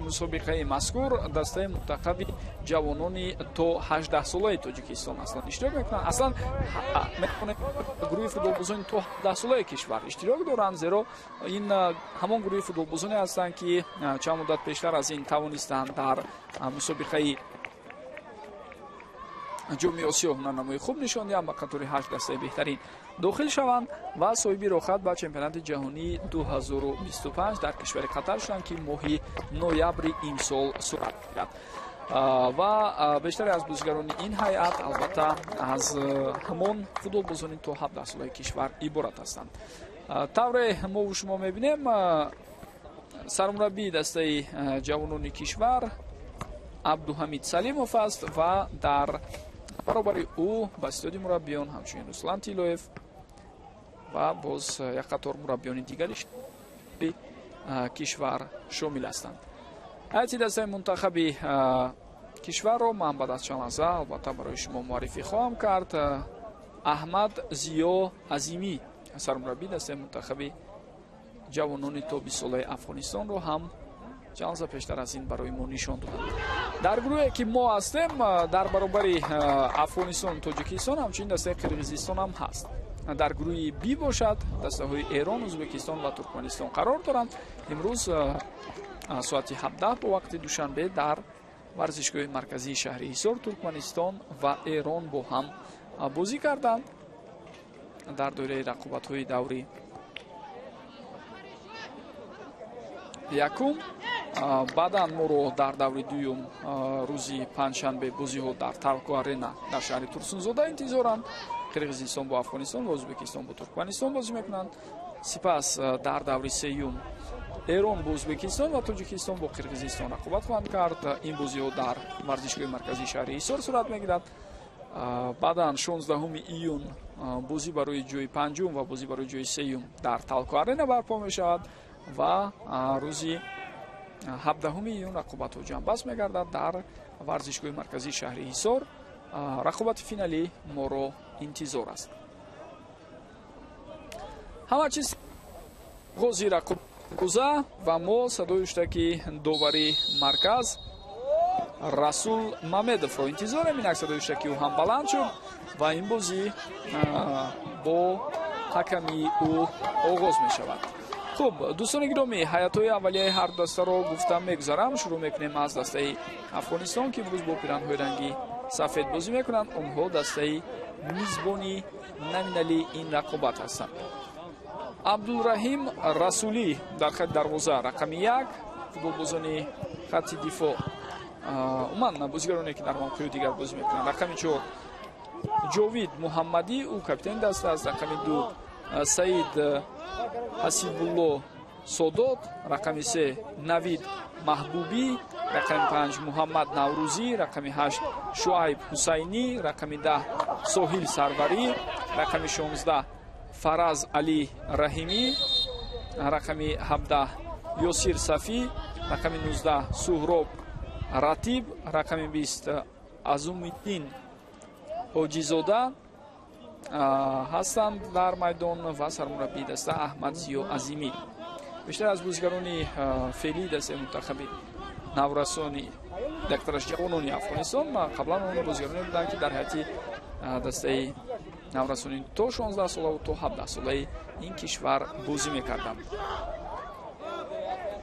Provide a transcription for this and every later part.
Мусобиқаи мазкур дастаи мунтахаби ҷавонони то 18-солаи Тоҷикистон аслан иштирок мекунанд. Аслан метавонем, гурӯҳи футболбозони то 17-солаи кишвар иштирок доранд, зеро ин ҳамон гурӯҳи футболбозоне ҳастанд, ки чанд муддат пештар аз ин тавонистанд дар мусобиқаи Ҷоми Осиё ҳунарнамои хуб нишон диҳанд, ба қатори 8 дастаи беҳтарин дохил шаванд ва соҳиби роҳхат ба чемпионати ҷаҳонии 2025 дар кишвари Қатар шуданд, ки моҳи ноябри имсол сурат гирад. Ва бештаре аз бозигарони ин ҳайат албатта аз ҳамон футболбозони то 17-солаи кишвар иборат ҳастанд. Тавре мову шумо мебинем, сармураббии дастаи ҷавонони кишвар Абдуҳамид Салимов аст ва дар баробари ӯ ба ситоди мураббиён ҳамчунин Руслан Тилоев ва боз як қатор мураббиёни дигари кишвар шомил ҳастанд. Ҳайати дастаи мунтахаби кишварро ман баъд аз чанд лаҳза албатта барои шумо муаррифӣ хоҳам кард. Аҳмад Зиё Азимӣ, сармураббии дастаи мунтахаби ҷавонони то 20-солаи Афғонистонро ҳам чанд лаҳза пештар аз ин барои мо нишон доданд. Дар гурӯҳе ки мо ҳастем, дар баробари Афғонистону Тоҷикистон ҳамчунин дастаи Қирғизистон ҳам ҳаст. Дар гурӯҳи Би бошад, дастаҳои Эрон, Ӯзбекистон ва Туркманистон қарор доранд. Имрӯз соати 17 бо вақти Душанбе дар варзишгоҳи марказии шаҳри Ҳисор Туркманистон ва Эрон бо ҳам бозӣ карданд дар доираи рақобатҳои даври якум. Баъдан моро дар даври дуюм рӯзи панҷшанбе бозиҳо дар Талко Арена дар шаҳри Турсунзода интизоранд. Қирғизистон бо Афғонистон ва Ӯзбекистон бо Туркманистон бозӣ мекунанд. Сипас дар даври сеюм Эрон бо Ӯзбекистон ва Тоҷикистон бо Қирғизистон рақобат хоҳанд кард. Ин бозиҳо дар варзишгоҳи марказии шаҳри Ҳисор сурат мегирад. Баъдан 16 июн бозӣ барои ҷои панҷум ва бозӣ барои ҷои сеюм дар Талко Арена барпо мешавад ва рӯзи 17 июн рақобатҳо ҷамъбаст мегардад дар варзишгоҳи марказии шаҳри Ҳисор. Рақобати финалӣ моро интизор аст. Ҳама чиз оғози рақобатгуза ва мо садои ҳуштаки довари марказ Расул Мамедовро интизорем. Инак садои ҳуштаки ӯ ҳам баланд шуд ва ин бозӣ бо ҳаками ӯ оғоз мешавад. Хуб, дӯстони гиромӣ, ҳайатҳои аввалияи ҳар дастаро гуфта мегузарам. Шурӯъ мекунем аз дастаи Афғонистон, ки имрӯз бо пиранҳои ранги сафед бозӣ мекунанд. Онҳо дастаи мизбони номиналии ин рақобат ҳастанд. Абдулраҳим Расулӣ дар хати дарвоза рақами 1, футболбозони хати дифоъ, умуман бозигароне ки дар мавқеи дигар бозӣ мекунанд, рақами 4 Ҷовид Муҳаммадӣ, ӯ капитани даста аст, рақами 2 Саид Ҳасибулло Содот, рақами 3 Навид Маҳбубӣ, рақами 5 Муҳаммад Наврӯзӣ, рақами 8 Шуайб Ҳусайнӣ, рақами 10 Соҳил Сарварӣ, рақами 16 Фараз Алӣ Раҳимӣ, рақами 17 Ёсир Сафӣ, рақами 19 Суҳроб Ратиб, рақами 20 Азумиддин Ҳоҷизода ҳастанд дар майдон ва сармураббии даста Аҳмад Зиё Азимӣ. Бештар аз бозигарони феълии дастаи мунтахаби наврасони дақтараш ҷавонони Афғонистон қаблан он бозигароне буданд, ки дар ҳайати дастаи наврасони то 16 солаву то 17 солаи ин кишвар бозӣ мекарданд.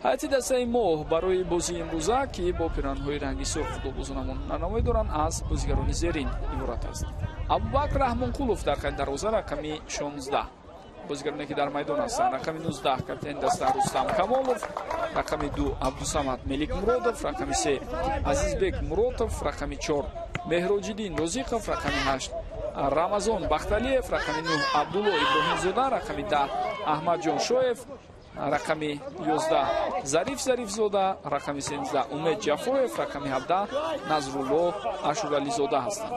Ҳайати дастаи мо барои бозии имрӯза, ки бо пиранҳои ранги сурх футболбозонамон ҳунарнамоӣ доранд, аз бозигарони зерин иборат аст. Абубакр Раҳмонқулов дар хати дарвоза рақами 16, бозигароне ки дар майдон ҳастанд, рақами 19 капитани даста Рустам Камолов, рақами 2 Абдусамад Меликмуродов, рақами 3 Азизбек Муротов, рақами 4 Меҳроҷиддин Розиқов, рақами 8 Рамазон Бахталиев, рақами 9 Абдулло Иброҳимзода, рақами 10 Аҳмадҷон Шоев, рақами 11 Зариф Зарифзода, рақами 13 Умед Ҷафоев, рақами 17 Назрулло Ашурализода ҳастанд.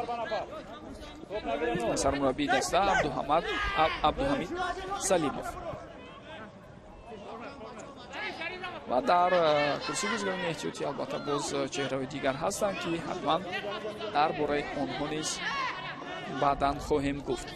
Сармураббии даста Абдуҳамид Салимов. Ва дар курсии бозигарони эҳтиётӣ албатта боз чеҳраҳои дигар ҳастанд, ки ҳатман дар бораи онҳо низ баъдан хоҳем гуфт.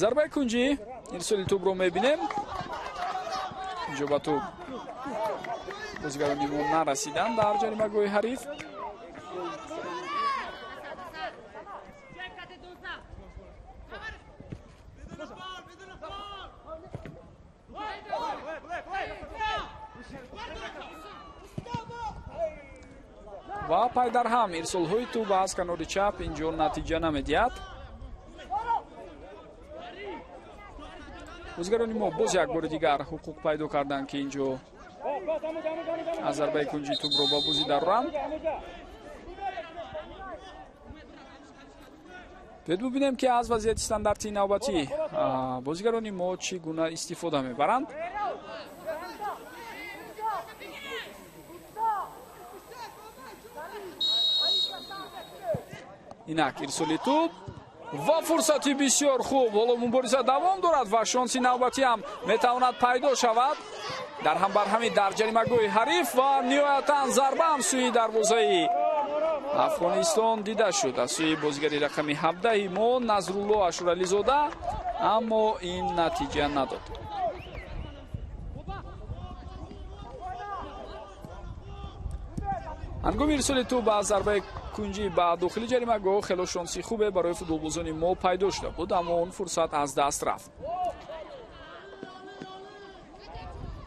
Зарбаи кунҷӣ, ирсоли тӯбро мебинем. Инҷо ба тӯб бозигарони мо нарасиданд дар ҷаримагоҳи ҳариф. Ва пайдарҳам ирсолҳои тӯб аз канори чап инҷо натиҷа намедиҳад. Бозигарони мо боз як бори дигар ҳуқуқ пайдо карданд, ки инҷо аз зарбаи кунҷи тӯбро ба бозӣ дароранд. Биёед бубинем, ки аз вазъияти стандартии навбатӣ бозигарони мо чӣ гуна истифода мебаранд. Инак ирсоли тӯб ва фурсати бисёр хуб. Ҳоло мубориза давом дорад ва шонси навбатӣ ҳам метавонад пайдо шавад. Дар ҳамбарҳамӣ дар ҷаримагоҳи ҳариф ва ниҳоятан зарба ҳам сӯи дарвозаи Афғонистон дида шуд аз сӯи бозигари рақами 17 мо Назрулло Ашурализода, аммо ин натиҷа надод. Ҳангоми ирсоли тӯб аз зарбаи кунҷӣ ба дохили ҷаримагоҳ хело шонси хубе барои футболбозони мо пайдо шуда буд, аммо он фурсат аз даст рафт.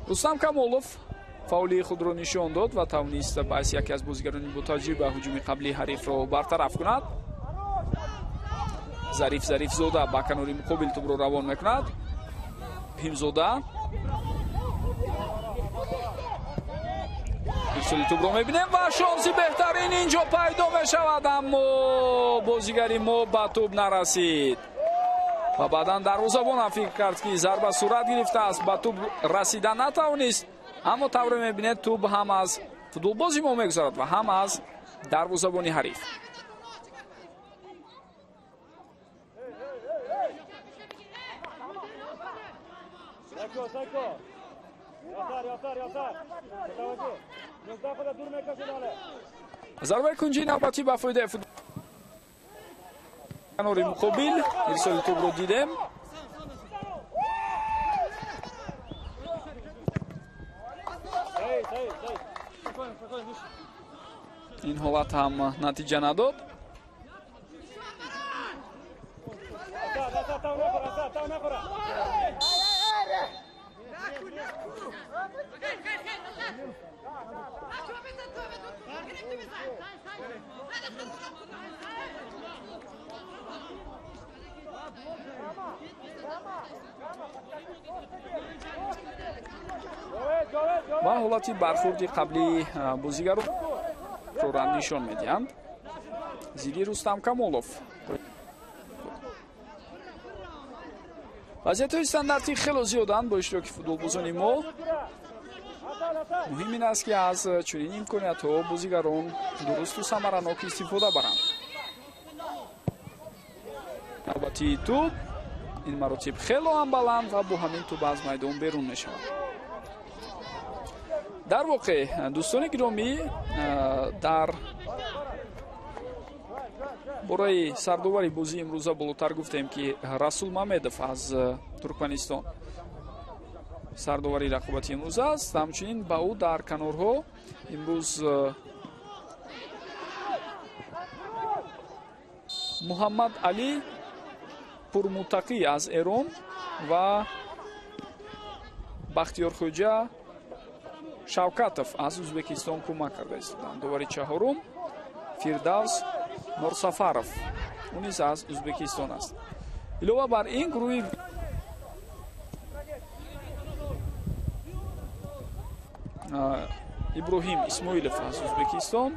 Рустам Камолов фаъолии худро нишон дод ва тавонист ба ҳайси яке аз бозигарони ботаҷриба ҳуҷуми қаблии ҳарифро бартараф кунад. Зариф Зарифзода ба канори муқобил тӯбро равон мекунад. Ҳимзода ирсоли тӯбро мебинем ва шонси беҳтарин инҷо пайдо мешавад, аммо бозигари мо ба тӯб нарасид ва баъдан дарвозабонам фикр кард, ки зарба сурат гирифтааст, ба тӯб расида натавонист, аммо тавре мебинед тӯб ҳам аз футболбози мо мегузарад ва ҳам аз дарвозабони ҳариф. Зарбаи кунҷии навбатӣ ба фоидаи канори муқобил. Ирсоли тӯбро дидем. Ин ҳолат ҳам натиҷа надод. Ва ҳолати бархурди қаблии бозигарро нишон медиҳанд. Зидди Рустам Камолов. Вазъиятҳои стандартӣ хело зиёданд бо иштироки футболбозони мо. Муҳим ин аст, ки аз чунин имкониятҳо бозигарон дурусту самаранок истифода баранд. Навбати тӯб ин маротиб хело ҳам баланд ва бо ҳамин тӯб аз майдон берун мешавад. Дар воқеъ, дӯстони гиромӣ, дар бораи сардовари бозии имрӯза болотар гуфтем, ки Расул Мамедов аз Туркманистон сардовари рақобати имрӯза аст. Ҳамчунин ба ӯ дар канорҳо имрӯз Муҳаммад Алӣ Пурмуттақӣ аз Эрон ва Бахтиёрхӯҷа Шавкатов аз Ӯзбекистон кӯмак карда истоданд. Довари чаҳорум Фирдавс Норсафаров, ӯ низ аз Ӯзбекистон аст. Илова бар ин гурӯҳи Иброҳим Исмоилов аз Ӯзбекистон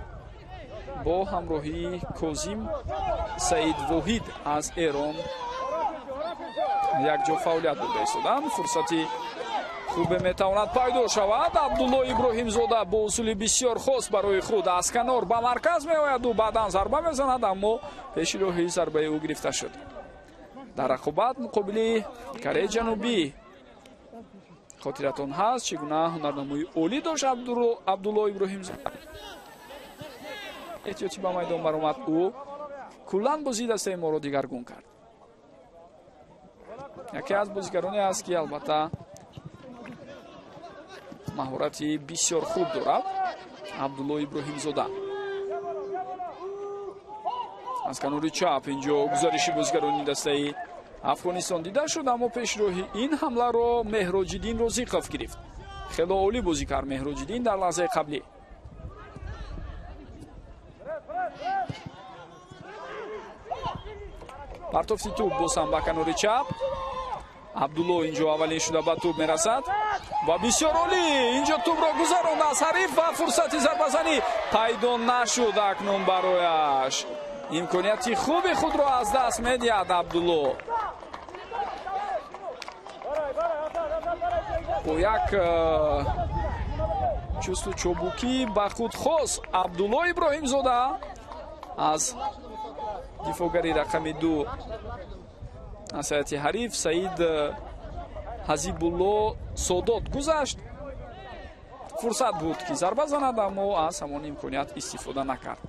бо ҳамроҳии Козим Саид Воҳид аз Эрон якҷо фаъолият бурда истоданд. Фурсати хубе метавонад пайдо шавад. Абдулло Иброҳимзода бо усули бисёр хос барои худ аз канор ба марказ меояду баъдан зарба мезанад, аммо пеши роҳи зарбаи ӯ гирифта шуд. Дар рақобат муқобили Кореяи Ҷанубӣ хотиратон ҳаст, чӣ гуна ҳунарнамои олӣ дошт Абдулло Иброҳимзода. Эҳтиётӣ ба майдон баромад, ӯ куллан бозии дастаи моро дигаргун кард. Яке аз бозигароне аст, ки албатта маҳорати бисёр хуб дорад. Абдулло Иброҳимзода аз канори чап инҷо гузариши бозигарони дастаи Афғонистон дида шуд, аммо пешроҳи ин ҳамларо Меҳроҷиддин Розиқов гирифт. Хело олӣ бозӣ кард Меҳроҷиддин дар лаҳзаи қаблӣ. Партофти тӯб боз ҳам ба канори чап. Абдулло инҷо аввалин шуда ба тӯб мерасад ва бисёр олӣ инҷо тӯбро гузаронд аз ҳариф ва фурсати зарбазанӣ пайдо нашуд акнун барояш. Имконияти хуби худро аз даст медиҳад Абдулло. Бо як чусту чобукӣ ба худ хос Абдулло Иброҳимзода аз дифоъгари рақами 2 аз ҳайати ҳариф Саид Ҳазибулло Содот гузашт. Фурсат буд, ки зарба занад, аммо аз ҳамон имконият истифода накард.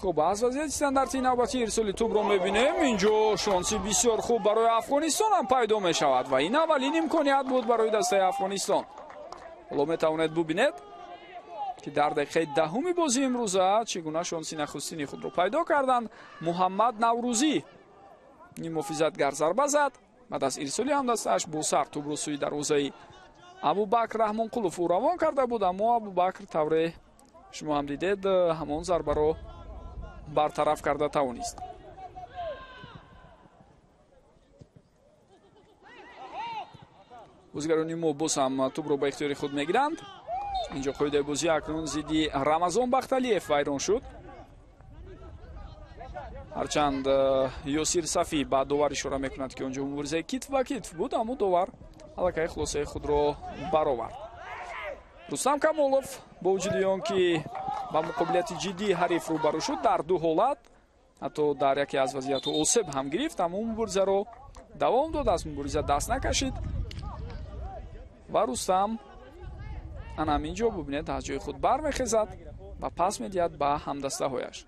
Хуб, аз вазъияти стандарти навбатии ирсоли тӯбро мебинем. Инҷо шонси бисёр хуб барои Афғонистон ҳам пайдо мешавад ва ин аввалин имконият буд барои дастаи Афғонистон. Ҳоло метавонед бубинед, ки дар дақиқаи 10-уми бозии имрӯза чӣ гуна шонси нахустини худро пайдо карданд. Муҳаммад Наврӯзӣ ниммуҳофизатгар зарба зад. Баъд аз ирсоли ҳамдастааш бо сар тӯбро сӯи дарвозаи Абубакр Раҳмонқулов ӯ равон карда буд, аммо Абубакр тавре шумо ҳам дидед ҳамон зарбаро бартараф карда тавонист. Бозигарони мо боз ҳам тӯбро ба ихтиёри худ мегиранд. Инҷо қоидаи бозӣ акнун зидди Рамазон Бахталиев вайрон шуд. Ҳарчанд Ёсир Сафӣ ба довар ишора мекунад, ки онҷо муборизаи китф ба китф буд, аммо довар аллакай хулосаи худро баровард. Рустам Камолов бо вуҷуди он ки ба муқобилияти ҷиддии ҳариф рӯбарӯ шуд дар ду ҳолат, ҳатто дар яке аз вазъиятҳо осеб ҳам гирифт, аммо муборизаро давом дод, аз мубориза даст накашид ва Рустам ана ҳамин ҷо бубинед аз ҷои худ бармехезад ва пас медиҳад ба ҳамдастаҳояш.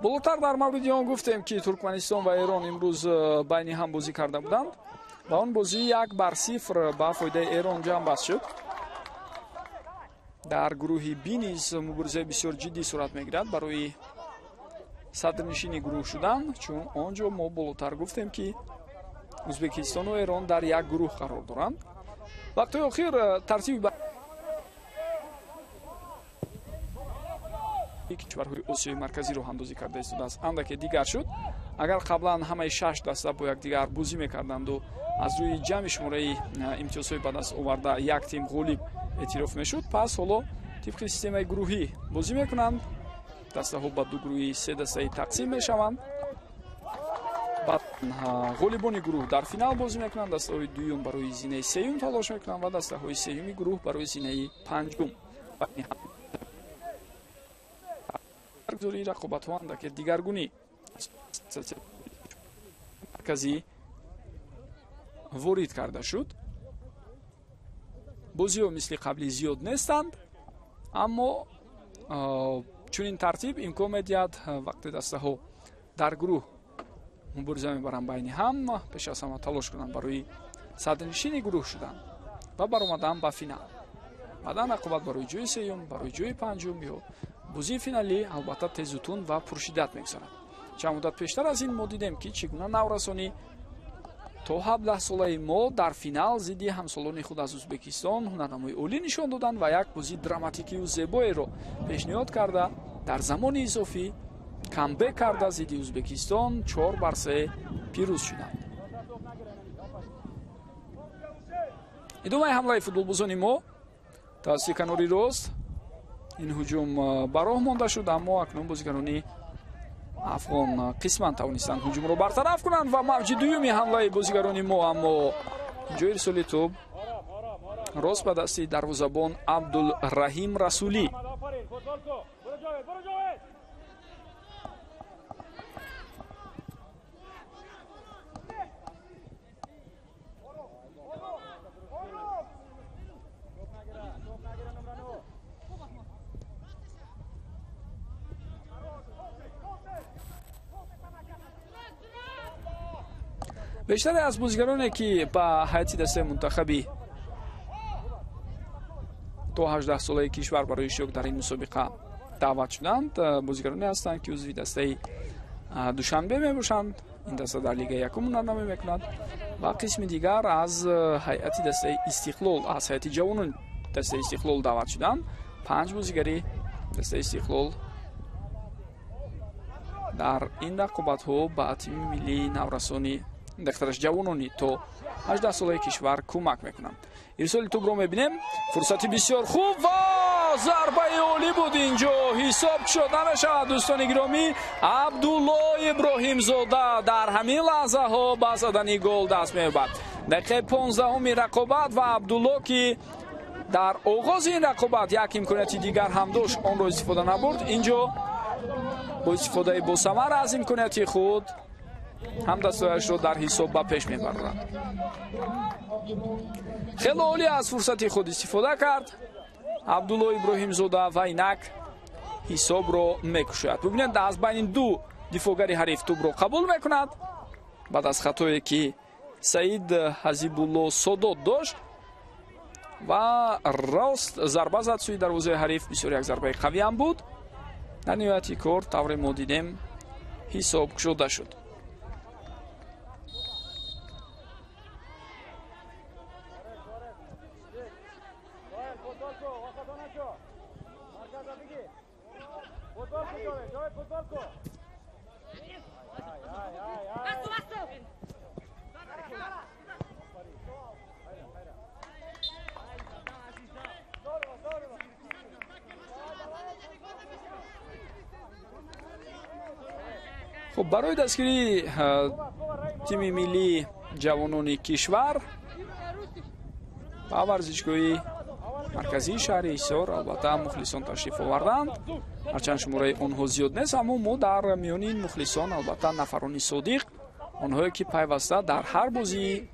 Болотар дар мавриди он гуфтем, ки Туркманистон ва Эрон имрӯз байни ҳам бозӣ карда буданд ва он бозӣ 1-0 ба фоидаи Эрон ҷамъбаст шуд. Дар гурӯҳи Би низ муборизаи бисёр ҷиддӣ сурат мегирад барои садрнишини гурӯҳ шудан, чун он ҷо мо болотар гуфтем, ки Ӯзбекистону Эрон дар як гурӯҳ қарор доранд. Вақтҳои охир тартиби кишварҳои Осиёи Марказӣ роҳандозӣ карда истодааст андаке дигар шуд. Агар қаблан ҳамаи 6 даста бо якдигар бозӣ мекарданду аз рӯи ҷамъи шумораи имтиёзҳои ба даст оварда як тим ғолиб эътироф мешуд, пас ҳоло тибқи системаи гурӯҳӣ бозӣ мекунанд. Дастаҳо ба ду гурӯҳи се дастаӣ тақсим мешаванд. Баъд ғолибони гурӯҳ дар финал бозӣ мекунанд, дастаҳои дуюм барои зинаи сеюм талош мекунанд ва дастаҳои сеюми гурӯҳ барои зинаи панҷум. Баргузории рақобатҳо андаке дигаргунӣ марказӣ ворид карда шуд. Бозиҳо мисли қаблӣ зиёд нестанд, аммо чунин тартиб имкон медиҳад вақте дастаҳо дар гурӯҳ мубориза мебаранд байни ҳам, пеш аз ҳама талош кунанд барои Садрнишини гурӯҳ шуданд ва баромадан ба финал. Баъдан рақобат барои ҷои сеюм, барои ҷои панҷум ё бозии финалӣ албатта тезутун ва пуршиддат мегузарад. Чанд муддат пештар аз ин мо дидем, ки чӣ гуна наврасонӣ то 17 солаи мо дар финал зидди ҳамсолони худ аз Ӯзбекистон ҳунарнамои олӣ нишон доданд ва як бозии драматикию зебоеро пешниҳод карда, дар замони изофӣ камбек карда зидди Ӯзбекистон 4-3 пирӯз шуданд. Идомаи ҳамлаи футболбозони мо тавассути канори рост. Ин ҳуҷум ба роҳ монда шуд, аммо акнун бозигарони афғон қисман тавонистанд ҳуҷумро бартараф кунанд ва мавҷи дуюми ҳамлаи бозигарони мо, аммо инҷо ирсоли тӯб рост ба дасти дарвозабон Абдулраҳим Расулӣ. Бештаре аз бозигароне, ки ба ҳайати дастаи мунтахаби то 18 солаи кишвар барои иштирок дар ин мусобиқа даъват шуданд, бозигароне ҳастанд, ки узви дастаи Душанбе мебошанд. Ин даста дар лигаи якум ҳунарнамоӣ мекунад ва қисми дигар аз ҳайати дастаи Истиқлол, аз ҳайати ҷавонони дастаи Истиқлол даъват шуданд. 5 бозигари дастаи Истиқлол дар ин рақобатҳо ба тими миллии наврасони, дақтараш ҷавонони то 18 солаи кишвар кӯмак мекунанд. Ирсоли тӯбро мебинем. Фурсати бисёр хуб ва зарбаи олӣ буд. Инҷо ҳисоб шуд намешавад, дӯстони гиромӣ. Абдулло Иброҳимзода дар ҳамин лаҳзаҳо ба задани гол даст меёбад. Дақиқаи 15-уми рақобат ва Абдулло, ки дар оғози ин рақобат як имконияти дигар ҳам дошт, онро истифода набурд. Инҷо бо истифодаи босамар аз имконияти худ ҳам дастҳояшро дар ҳисоб ба пеш мебарорад. Хеле олӣ аз фурсати худ истифода кард Абдулло Иброҳимзода ва инак ҳисобро мекушояд. Бубинед, аз байни ду дифоъгари ҳариф тӯбро қабул мекунад. Баъд аз хатое, ки Саид Ҳазибулло Содот дошт ва рост зарба зад сӯи дарвозаи ҳариф. Бисёр як зарбаи қавӣ ҳам буд. Дар ниҳояти кор, тавре мо дидем, ҳисоб кушода шуд. Хуб, барои дастгирии тими миллии ҷавонони кишвар ба варзишгоҳи марказии шаҳри Ҳисор албатта мухлисон ташриф оварданд. Ҳарчанд шумораи онҳо зиёд нест, аммо мо дар миёни ин мухлисон албатта нафарони содиқ, онҳое ки пайваста дар ҳар бозии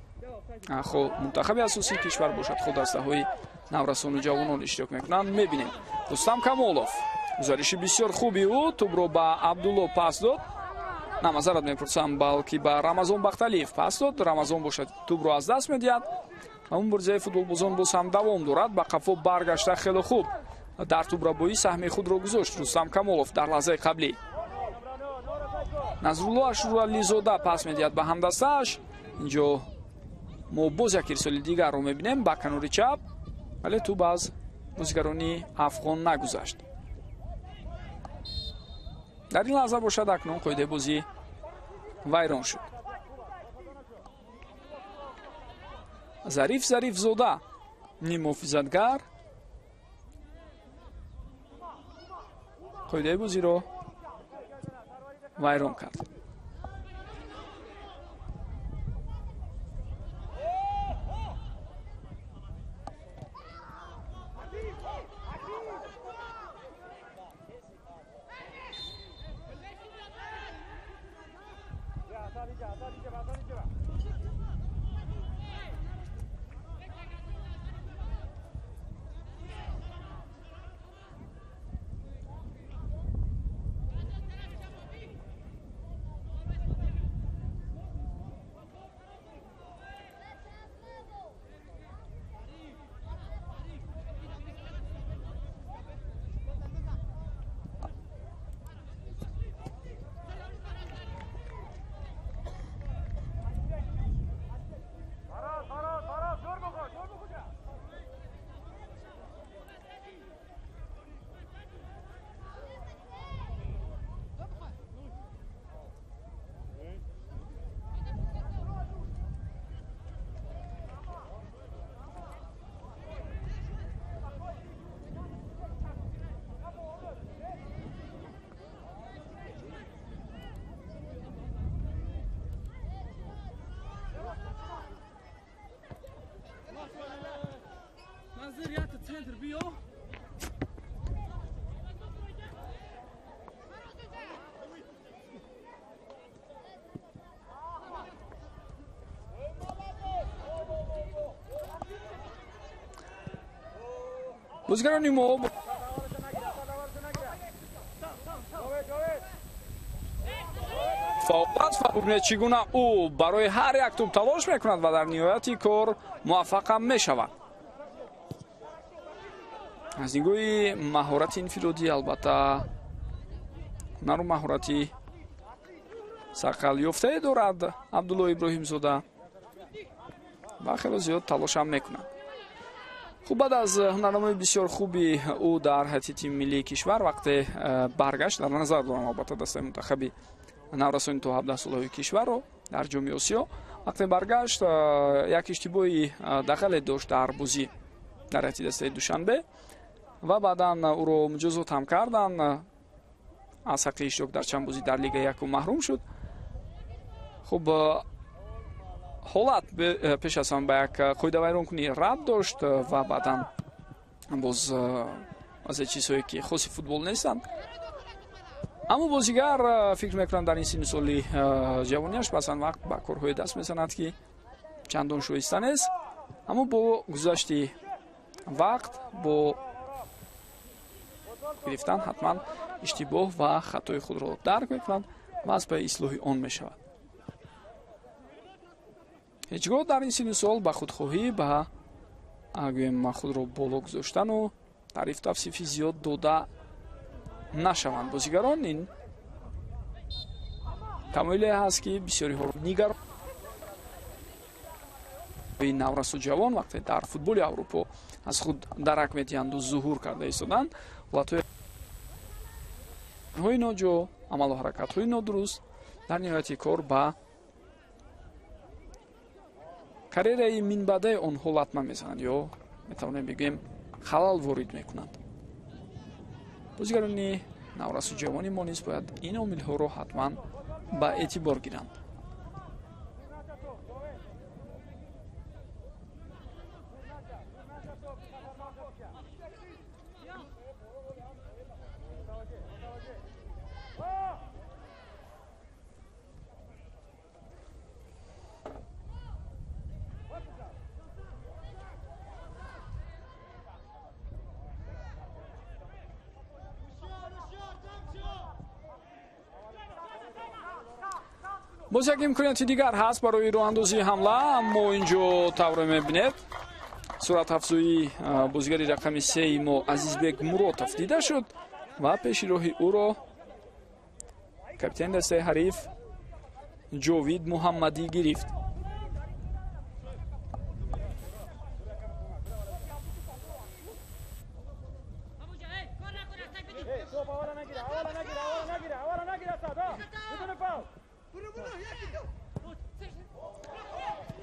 хо мунтахаби асосии кишвар бошад, худ дастаҳои наврасону ҷавонон иштирок мекунанд, мебинем. Рустам Камолов, гузариши бисёр хуби ӯ, тӯбро ба Абдулло пас дод. На, мазарат мепурсам, балки ба Рамазон Бахталиев пас дод. Рамазон бошад тӯбро аз даст медиҳад ва муборизаи футболбозон боз ҳам давом дорад. Ба қафо баргашта хеле хуб дар тӯбрабоӣ саҳми худро гузошт Рустам Камолов дар лаҳзаи қаблӣ. Назрулло Ашурализода пас медиҳад ба ҳамдастааш. Инҷо мо боз як ирсоли дигарро мебинем ба канори чап, вале тӯб аз бозигарони афғон нагузашт. Дар ин лаҳза бошад акнун қоидаи бозӣ вайрон шуд. Зариф Зарифзода, ниммуҳофизатгар, қоидаи бозиро вайрон кард. Бозигарони мо фаъолият ва бубинед, чӣ гуна ӯ барои ҳар як тӯб талош мекунад ва дар ниҳояти кор муваффақам мешавад. Аз нигоҳи маҳорати инфиродӣ, албатта, ҳунару маҳорати сарқалёфтае дорад Абдулло Иброҳимзода ва хело зиёд талошам мекунад. Хуб, баъд аз ҳунарнамои бисёр хуби ӯ дар ҳайати тими миллии кишвар вақте баргашт, дар назар дорам, албатта, дастаи мунтахаби наврасони то 17 солаҳои кишварро дар Ҷоми Осиё, вақте баргашт, як иштибоҳи дағале дошт дар бозӣ дар ҳайати дастаи Душанбе ва баъдан ӯро муҷозот ҳам карданд, аз ҳаққи иштирок дар чанд бозӣ дар Лигаи якум маҳрум шуд. Хуб, ҳолат пеш аз ҳама ба як қоидавайронкунӣ рабт дошт ва баъдан боз баъзе чизҳое, ки хоси футбол нестанд. Аммо бозигар, фикр мекунам, дар ин синну соли ҷавонияш баъзан вақт ба корҳое даст мезанад, ки чандон шоиста нест, аммо бо гузашти вақт, бо гирифтан, ҳатман иштибоҳ ва хатои худро дарк мекунад ва аз пайи ислоҳи он мешавад. Ҳеҷ гоҳ дар ин синну сол ба худхоҳӣ, ба гӯем, худро боло гузоштану таъриф тавсифи зиёд дода нашаванд бозигарон. Ин тамоиле ҳаст, ки бисёриҳоро нигарон. Наврасу ҷавон вақте дар футболи Аврупо аз худ дарак медиҳанду зуҳур карда истоданд, ҳолатҳои ноҷо, амалу ҳаракатҳои нодуруст дар ниҳояти кор ба карьераи минбаъдаи онҳо латма мезананд ё метавонем бигӯем, халал ворид мекунанд. Бозигарони наврасу ҷавони мо низ бояд ин омилҳоро ҳатман ба эътибор гиранд. Боз як имконияти дигар ҳаст барои роҳандозии ҳамла, аммо инҷо тавре мебинед, суратафзоии бозигари рақами сеи мо Азизбек Муротов дида шуд ва пеши роҳи ӯро капитани дастаи ҳариф Ҷовид Муҳаммадӣ гирифт.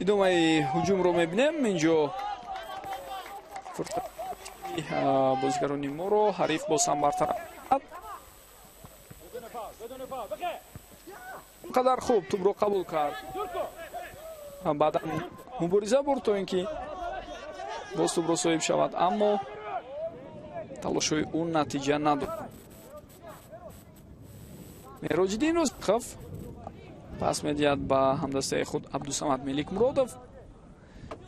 Идомаи ҳуҷумро мебинем. Инҷо бозигарони моро ҳариф боз ҳам бартараф. Қадар хуб тӯбро қабул кард, баъдан мубориза бурд то ин ки боз тӯбро соҳиб шавад, аммо талошҳои ӯ натиҷа надод. Мероҷиддин Рӯзиқов пас медиҳад ба ҳамдастаи худ Абдусамад Меликмуродов.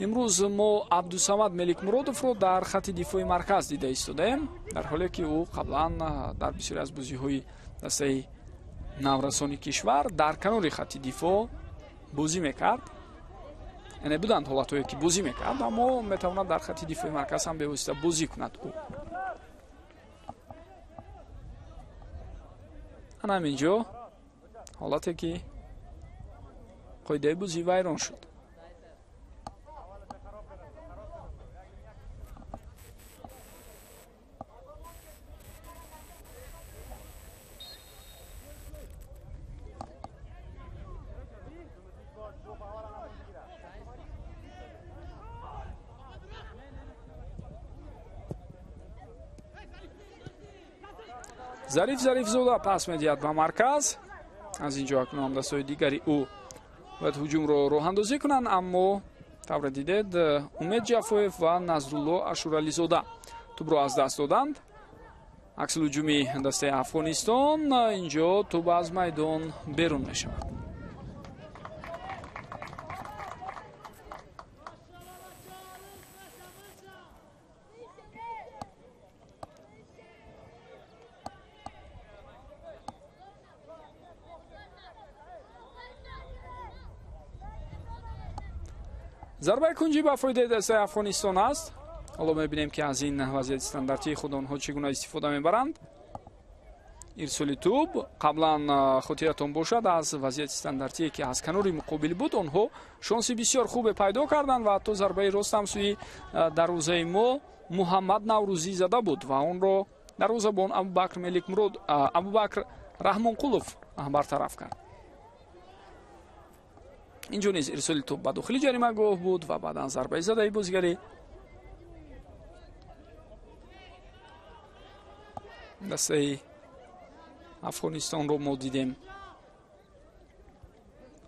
Имрӯз мо Абдусамад Меликмуродовро дар хатти дифои марказ дида истодаем, дар ҳоле ки ӯ қаблан дар бисёре аз бозиҳои дастаи наврасони кишвар дар канори хатти дифоъ бозӣ мекард. Яъне буданд ҳолатҳое, ки бозӣ мекард, аммо метавонад дар хатти дифои марказ ҳам бевосита бозӣ кунад ӯ. Ана ҳамин ҷо ҳолате, ки қоидаи бозӣ вайрон шуд. Зариф Зарифзода пас медиҳад ба марказ. Аз ин ҷо акнун ҳамдастҳои дигари ӯ бояд ҳуҷумро роҳандозӣ кунанд, аммо тавре дидед, Умед Ҷафоев ва Назрулло Ашурализода тӯбро аз даст доданд. Аксулҳуҷуми дастаи Афғонистон, инҷо тӯб аз майдон берун мешавад. Зарбаи кунҷӣ ба фоидаи дастаи Афғонистон аст. Ҳоло мебинем, ки аз ин вазъияти стандартии худ онҳо чӣ гуна истифода мебаранд. Ирсоли тӯб қаблан, хотиратон бошад, аз вазъияти стандартие, ки аз канори муқобил буд, онҳо шонси бисёр хубе пайдо карданд ва ҳатто зарбаи рост ҳам сӯи дарвозаи мо Муҳаммад Наврӯзӣ зада буд ва онро дарвозабон Абубакр Меликмурод, Абубакр Раҳмонқулов бартараф кард. Инҷо низ ирсоли тӯб ба дохили ҷаримагоҳ буд ва баъдан зарбаи задаи бозигари дастаи Афғонистонро мо дидем,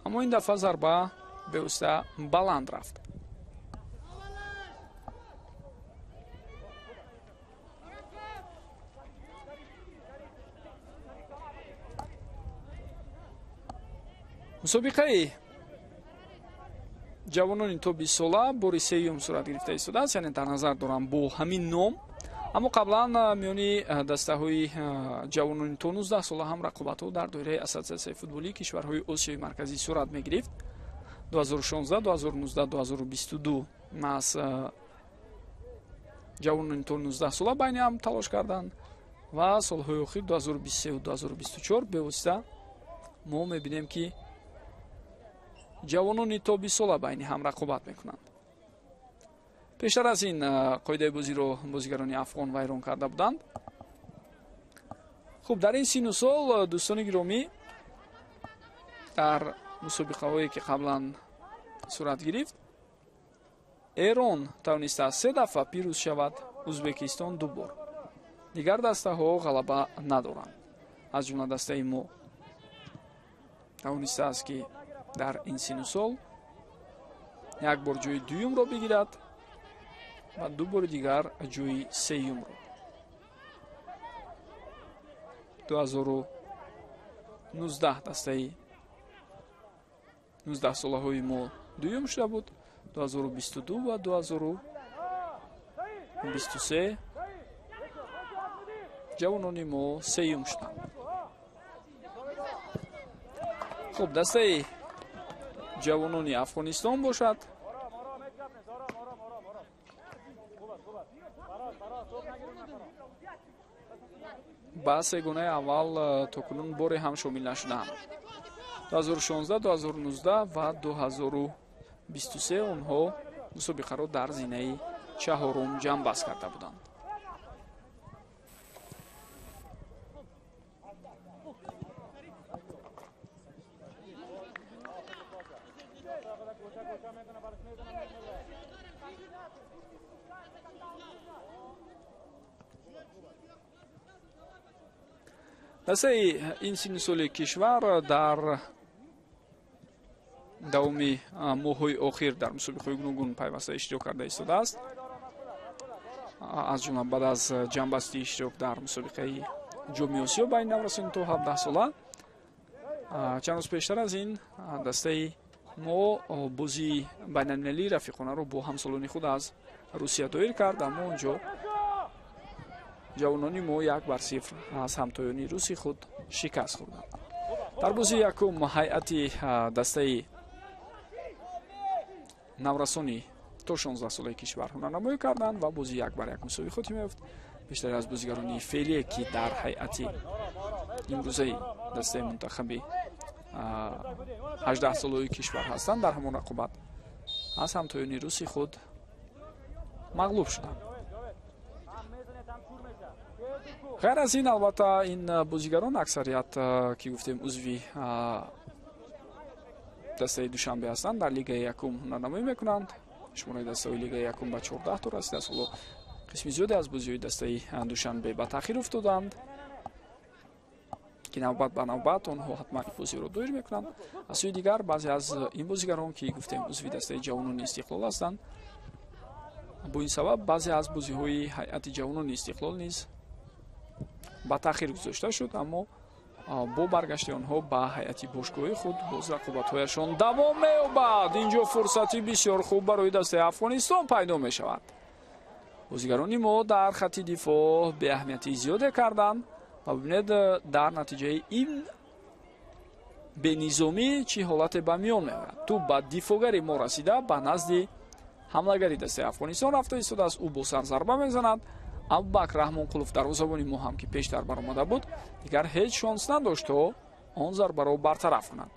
аммо ин дафъа зарба бевосита баланд рафт. Мусобиқаи ҷавонони то 20 сола бори сеюм сурат гирифта истодааст, яъне дар назар дорам бо ҳамин ном. Аммо қаблан миёни дастаҳои ҷавонони то 19 сола ҳам рақобатҳо дар доираи Ассотсиатсияи футболии кишварҳои Осиёи Марказӣ сурат мегирифт. 2016, 2019, 2022 маҳз ҷавонони то 19 сола байни ҳам талош карданд ва солҳои охир, 2023 2024, бевосита мо мебинем, ки ҷавонони то 20 сола байни ҳам рақобат мекунанд. Пештар аз ин қоидаи бозиро бозигарони афғон вайрон карда буданд. Хуб, дар ин сину сол, дӯстони гиромӣ, дар мусобиқаҳое, ки қаблан сурат гирифт, Эрон тавонистааст се дафъа пирӯз шавад, Ӯзбекистон ду бор. Дигар дастаҳо ғалаба надоранд. Аз ҷумла дастаи мо тавонистааст, ки дар ин сину сол як бор ҷои дуюмро бигирад ва ду бори дигар ҷои сеюмро. 2019 дастаи 19-солаҳои мо дуюм шуда буд, 2022 ва 2023 ҷавонони мо сеюм шуданд. Хуб, дастаи ҷавонони Афғонистон бошад, ба сегонаи аввал то кунун боре ҳам шомил нашудаанд. 2016, 2019 ва 2023 онҳо мусобиқаро дар зинаи чаҳорум ҷамъбаст карда буданд. Дастаи ин синни соли кишвар дар давоми моҳҳои охир дар мусобиқаҳои гуногун пайваста иштирок карда истодааст, аз ҷумла баъд аз ҷамъбасти иштирок дар мусобиқаи Ҷоми Осиё байни наврасони то 17 сола. Чанд рӯз пештар аз ин дастаи мо бозии байналмилалии рафиқонаро бо ҳамсолони худ аз Русия доир кард, аммо он ҷо ҷавонони мо 1-0 аз ҳамтоёни руси худ шикаст хӯрданд. Дар бозии якум ҳайати дастаи наврасони то 16 солаи кишвар ҳунарнамоӣ карданд ва бозӣ 1-1 мусовӣ хотима ёфт. Бештари аз бозигарони феълие, ки дар ҳайати имрӯзаи дастаи мунтахаби 18 солаи кишвар ҳастанд, дар ҳамон рақобат аз ҳамтоёни руси худ мағлуб шуданд. Ғайр аз ин, албатта, ин бозигарон аксарият, ки гуфтем, узви дастаи Душанбе ҳастанд, дар лигаи якум ҳунарнамоӣ мекунанд. Шумораи дастаҳои лигаи якум ба 14 то расидааст. Ҳоло қисми зиёде аз бозиҳои дастаи Душанбе ба таъхир уфтоданд, ки навбат ба навбат онҳо ҳатман бозиро доир мекунанд. Аз сӯи дигар, баъзе аз ин бозигарон, ки гуфтем, узви дастаи ҷавонони Истиқлол ҳастанд, бо ин сабаб баъзе аз бозиҳои ҳайати ҷавонони Истиқлол низ ба таъхир гузошта шуд. Аммо бо баргашти онҳо ба ҳайати бошгоҳи худ боз рақобатҳояшон давом меёбад. Инҷо фурсати бисёр хуб барои дастаи Афғонистон пайдо мешавад. Бозигарони мо дар хатти дифоъ беаҳамиятии зиёде карданд ва бибинед, дар натиҷаи ин бенизомӣ чӣ ҳолате ба миён меояд. Тӯб ба дифоъгари мо расида, ба назди ҳамлагари дастаи Афғонистон рафта истодааст. Ӯ бо сар зарба мезанад. Абубакр Раҳмонқулов дарвозабони мо ҳам ки пештар баромада буд, дигар ҳеҷ шонс надошт то он зарбаро бартараф кунад.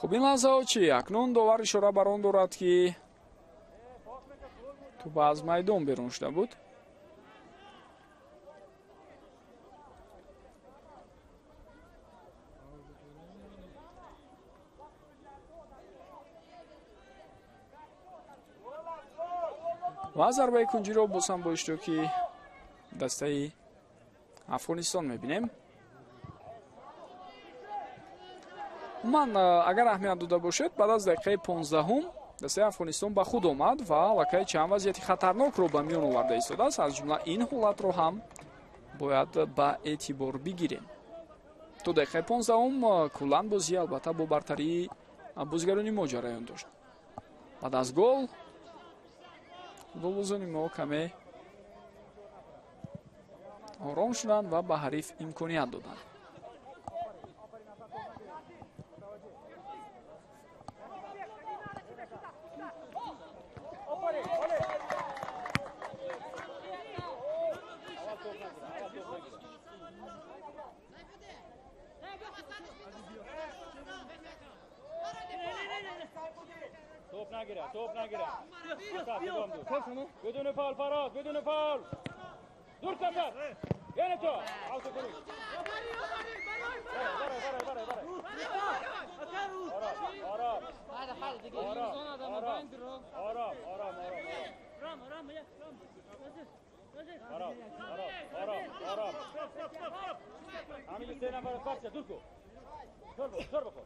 Хуб, ин лаҳзаҳо чӣ? Акнун довар ишора бар он дорад, ки тӯп аз майдон берун шуда буд. Ва зарбаи кунҷиро боз ҳам бо иштироки дастаи Афғонистон мебинем. Умуман, агар аҳамият дода бошед, баъд аз дақиқаи 15-ум дастаи Афғонистон ба худ омад ва аллакай чанд вазъияти хатарнокро ба миён оварда истодааст. Аз ҷумла ин ҳолатро ҳам бояд ба эътибор бигирем. То дақиқаи 15-ум куллан бозӣ албатта бо бартарии бозигарони мо ҷараён дошт. Баъд аз гол футболбозони мо каме ором шуданд ва ба ҳариф имконият доданд. توپ نگیره. بدون فاول فراز، بدون فاول. دور کن. یعنی تو. آرام. آرام. آرام. آرام. همین سه نفر پاس دور کو. زور بخور.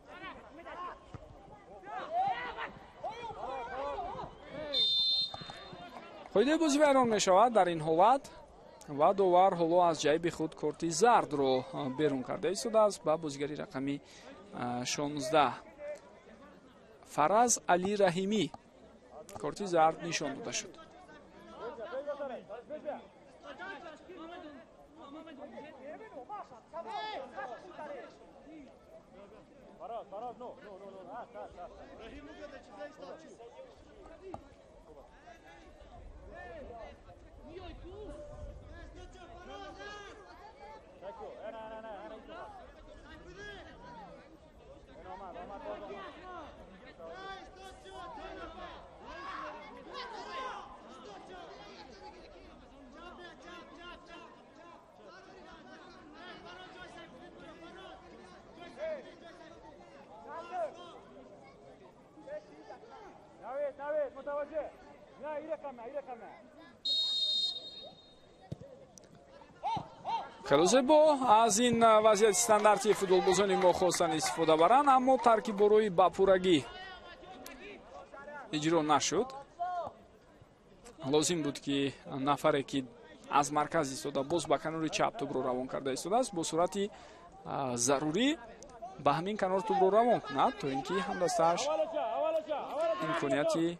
Қоидаи бозӣ вайрон мешавад дар ин ҳолат ва довар ҳоло аз ҷайби худ корти зардро берун карда истодааст ба бозигари рақами 16 Фараз Али Раҳимӣ корти зард нишон дода шуд. Хеле зебо аз ин вазъияти стандартии футболбозони мо хостанд истифода баранд, аммо таркибборои ба пуррагӣ иҷро нашуд. Лозим буд, ки нафаре, ки аз марказ истода боз ба канори чап тӯбро равон карда истодааст, бо суръати зарурӣ ба ҳамин канор тӯбро равон кунад, то ин ки ҳамдастааш имконияти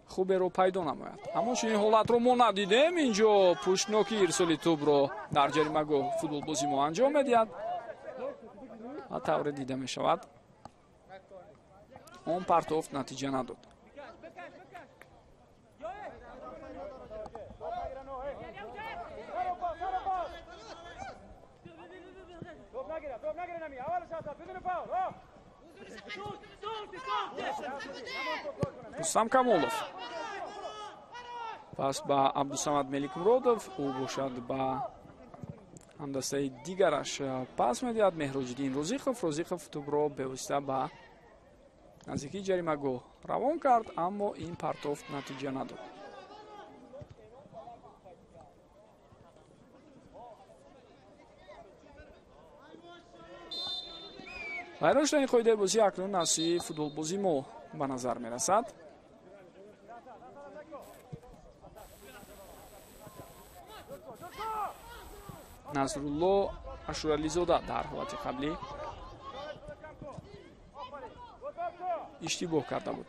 хуберо пайдо намояд. Аммо чунин ҳолатро мо надидем. Инҷо пуштноки ирсоли тӯбро дар ҷаримагоҳ футболбози мо анҷом медиҳад ва тавре дида мешавад, он партофт натиҷа надод. Рустам Камолов пас ба Абдусамад Меликмуродов, ӯ бошад ба ҳамдастаи дигараш пас медиҳад. Меҳроҷиддин Розиқов. Розиқов тӯбро бевосита ба Наздикии ҷаримагоҳ равон кард, аммо ин партофт натиҷа надод. Вайрон шудани қоидаи бозӣ акнун аз сӯи футболбози мо ба назар мерасад. Насрулло Ашурализода дар ҳолати қаблӣ иштибоҳ карда буд.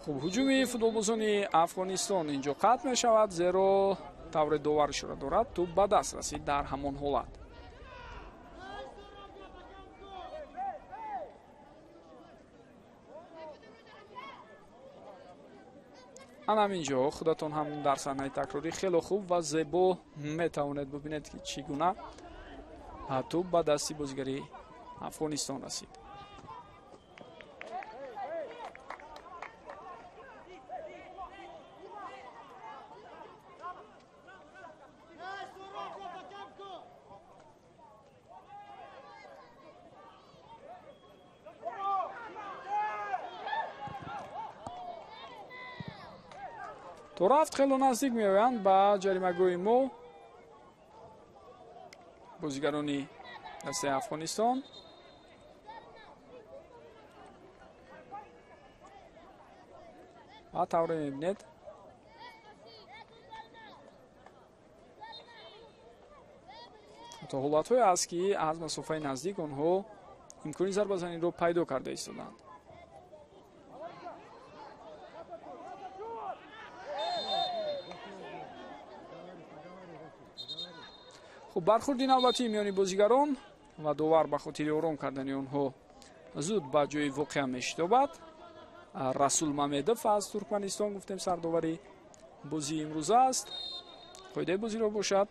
Хуб, ҳуҷуми футболбозони Афғонистон инҷо қатъ мешавад, зеро тавре довар ишора дорад, тӯб ба даст расид дар ҳамон ҳолат. Ана ҳаминҷо худатон ҳам дар саҳнаи такрорӣ хело хуб ва зебо метавонед бубинед, ки чӣ гуна тӯб ба дасти бозигари Афғонистон расид. То рафт хело наздик меоянд ба ҷаримагоҳи мо бозигарони дастаи Афғонистон. Ва тавре мебинед, ҳатто ҳолатҳое аст, ки аз масофаи наздик онҳо имкони зарбазаниро пайдо карда истоданд. Хуб, бархурди навбатии миёни бозигарон ва довар ба хотири ором кардани онҳо зуд ба ҷои воқеа мешитобад. Расул Мамедов аз Туркманистон, гуфтем, сардовари бозии имрӯза аст. Қоидаи бозиро бошад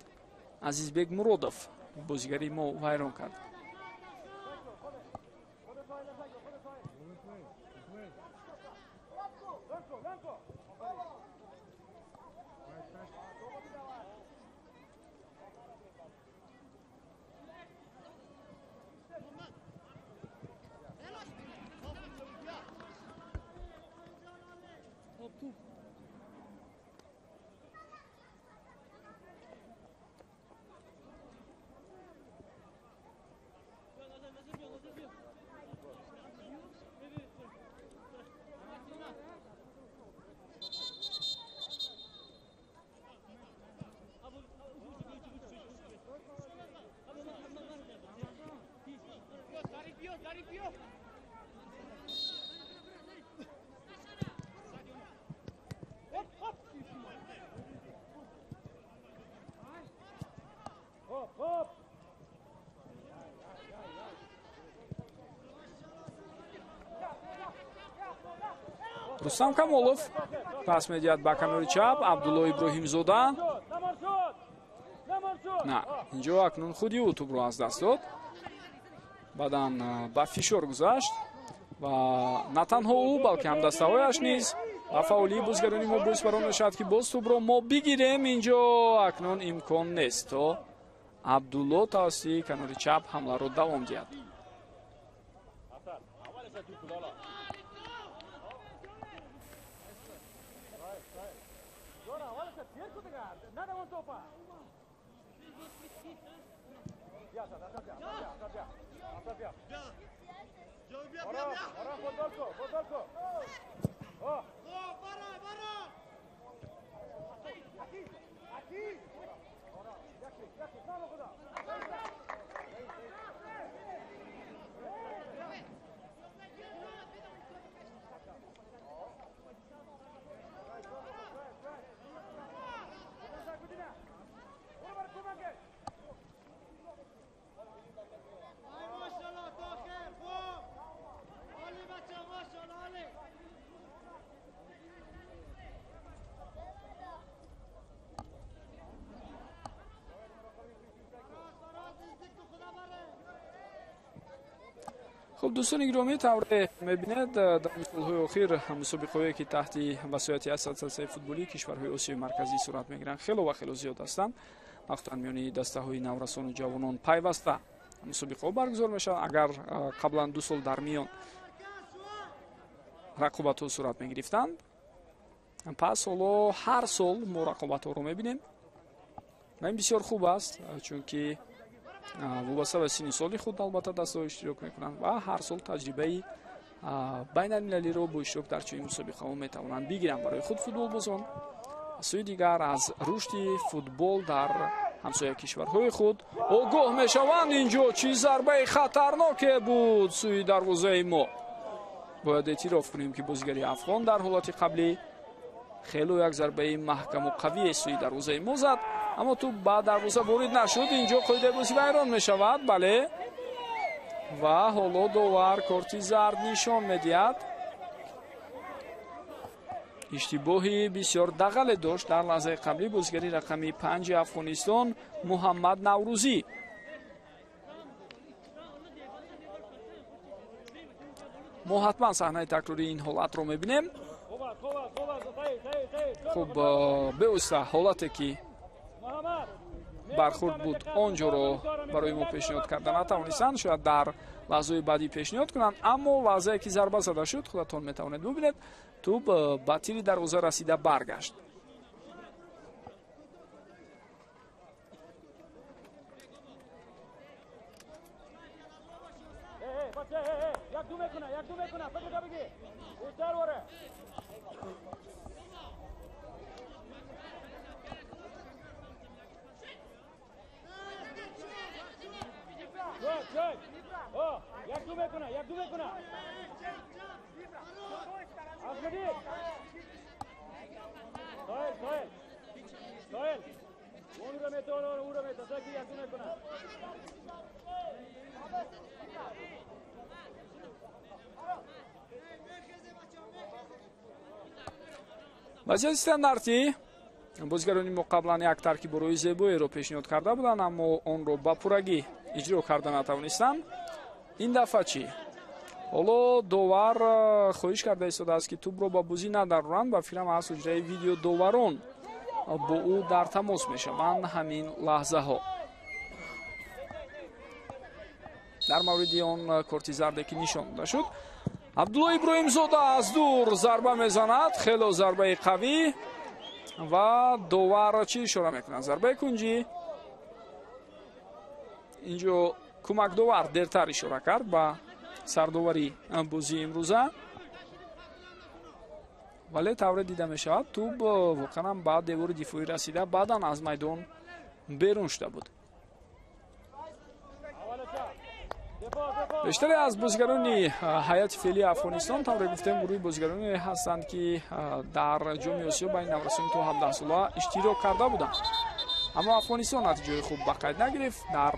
Азизбек Муродов, бозигари мо, вайрон кард. Рустам Камолов пас медиҳад ба канори чап Абдулло Иброҳимзода. На, инҷо акнун худи ӯ тӯбро аз даст дод. Баъдан ба фишор гузашт ва на танҳо ӯ, балки ҳамдастаҳояш низ ба фаъолии бозигарони мо боис барон мешавад, ки боз тӯбро мо бигирем. Инҷо акнун имкон нест, то Абдулло тавассути канори чап ҳамларо давом диҳад. Хуб, дӯстони гиромӣ, тавре мебинед, дар солҳои охир мусобиқаҳое ки таҳти васояти ассотсиатсияи футболии кишварҳои Осиёи Марказӣ сурат мегиранд, хело ва хело зиёд ҳастанд. Махсусан миёни дастаҳои наврасону ҷавонон пайваста мусобиқаҳо баргузор мешаванд. Агар қаблан 2 сол дар миён рақобатҳо сурат мегирифтанд, пас ҳоло ҳар сол мо рақобатҳоро мебинем ва ин бисёр хуб аст, чунки вобаста ба синни соли худ албатта дастаҳо иштирок мекунанд ва ҳар сол таҷрибаи байналмилалиро бо иштирок дар чунин мусобиқаҳо метавонанд бигиранд барои худ футболбозон. Аз сӯи дигар, аз рушди футбол дар ҳамсоя кишварҳои худ огоҳ мешаванд. Инҷо чӣ зарбаи хатарноке буд сӯи дарвозаи мо. Бояд эътироф кунем, ки бозигари афғон дар ҳолати қаблӣ хело як зарбаи маҳкаму қавие сӯи дарвозаи мо зад, аммо тӯп ба дарвоза ворид нашуд. Инҷо қоидаи бозӣ вайрон мешавад, бале, ва ҳоло довар корти зард нишон медиҳад. Иштибоҳи бисёр дағале дошт дар лаҳзаи қаблӣ бозигари рақами 5 Афғонистон Муҳаммад Наврӯзӣ. Мо ҳатман саҳнаи такрории ин ҳолатро мебинем. Хуб, бевосита ҳолате ки бархурд буд, он ҷоро барои мо пешниҳод карда натавонистанд, шояд дар лаҳзаҳои баъдӣ пешниҳод кунанд, аммо лаҳзае ки зарба зада шуд, худатон метавонед бубинед, тӯб ба тири дарвоза расида баргашт. Вазъияти стандартӣ бозигарони мо қаблан як таркиборои зебоеро пешниҳод карда буданд, аммо онро ба пуррагӣ иҷро карда натавонистанд. Ин дафъа чӣ? Ҳоло довар хоҳиш карда истодааст, ки тӯбро ба бозӣ надароранд. Ба фикрам, аз ҳуҷраи видеодоварон бо ӯ дар тамос мешаванд ҳамин лаҳзаҳо. Дар мавриди он корти зарде ки нишон дода шуд, Абдулло Иброҳимзода аз дур зарба мезанад, хело зарбаи қавӣ, ва довар чӣ ишора мекунад? Зарбаи кунҷӣ. Инҷо кӯмакдовар дертар ишора кард ба сардовари бозии имрӯза, вале тавре дида мешавад, тӯб воқеан ба девори дифоӣ расида, баъдан аз майдон берун шуда буд. Бештаре аз бозигарони ҳайати феълии Афғонистон, тавре гуфтем, гурӯҳи бозигароне ҳастанд, ки дар Ҷоми Осиё байни наврасони то 17 сола иштирок карда буданд, аммо Афғонистон натиҷаи хуб ба қайд нагирифт, дар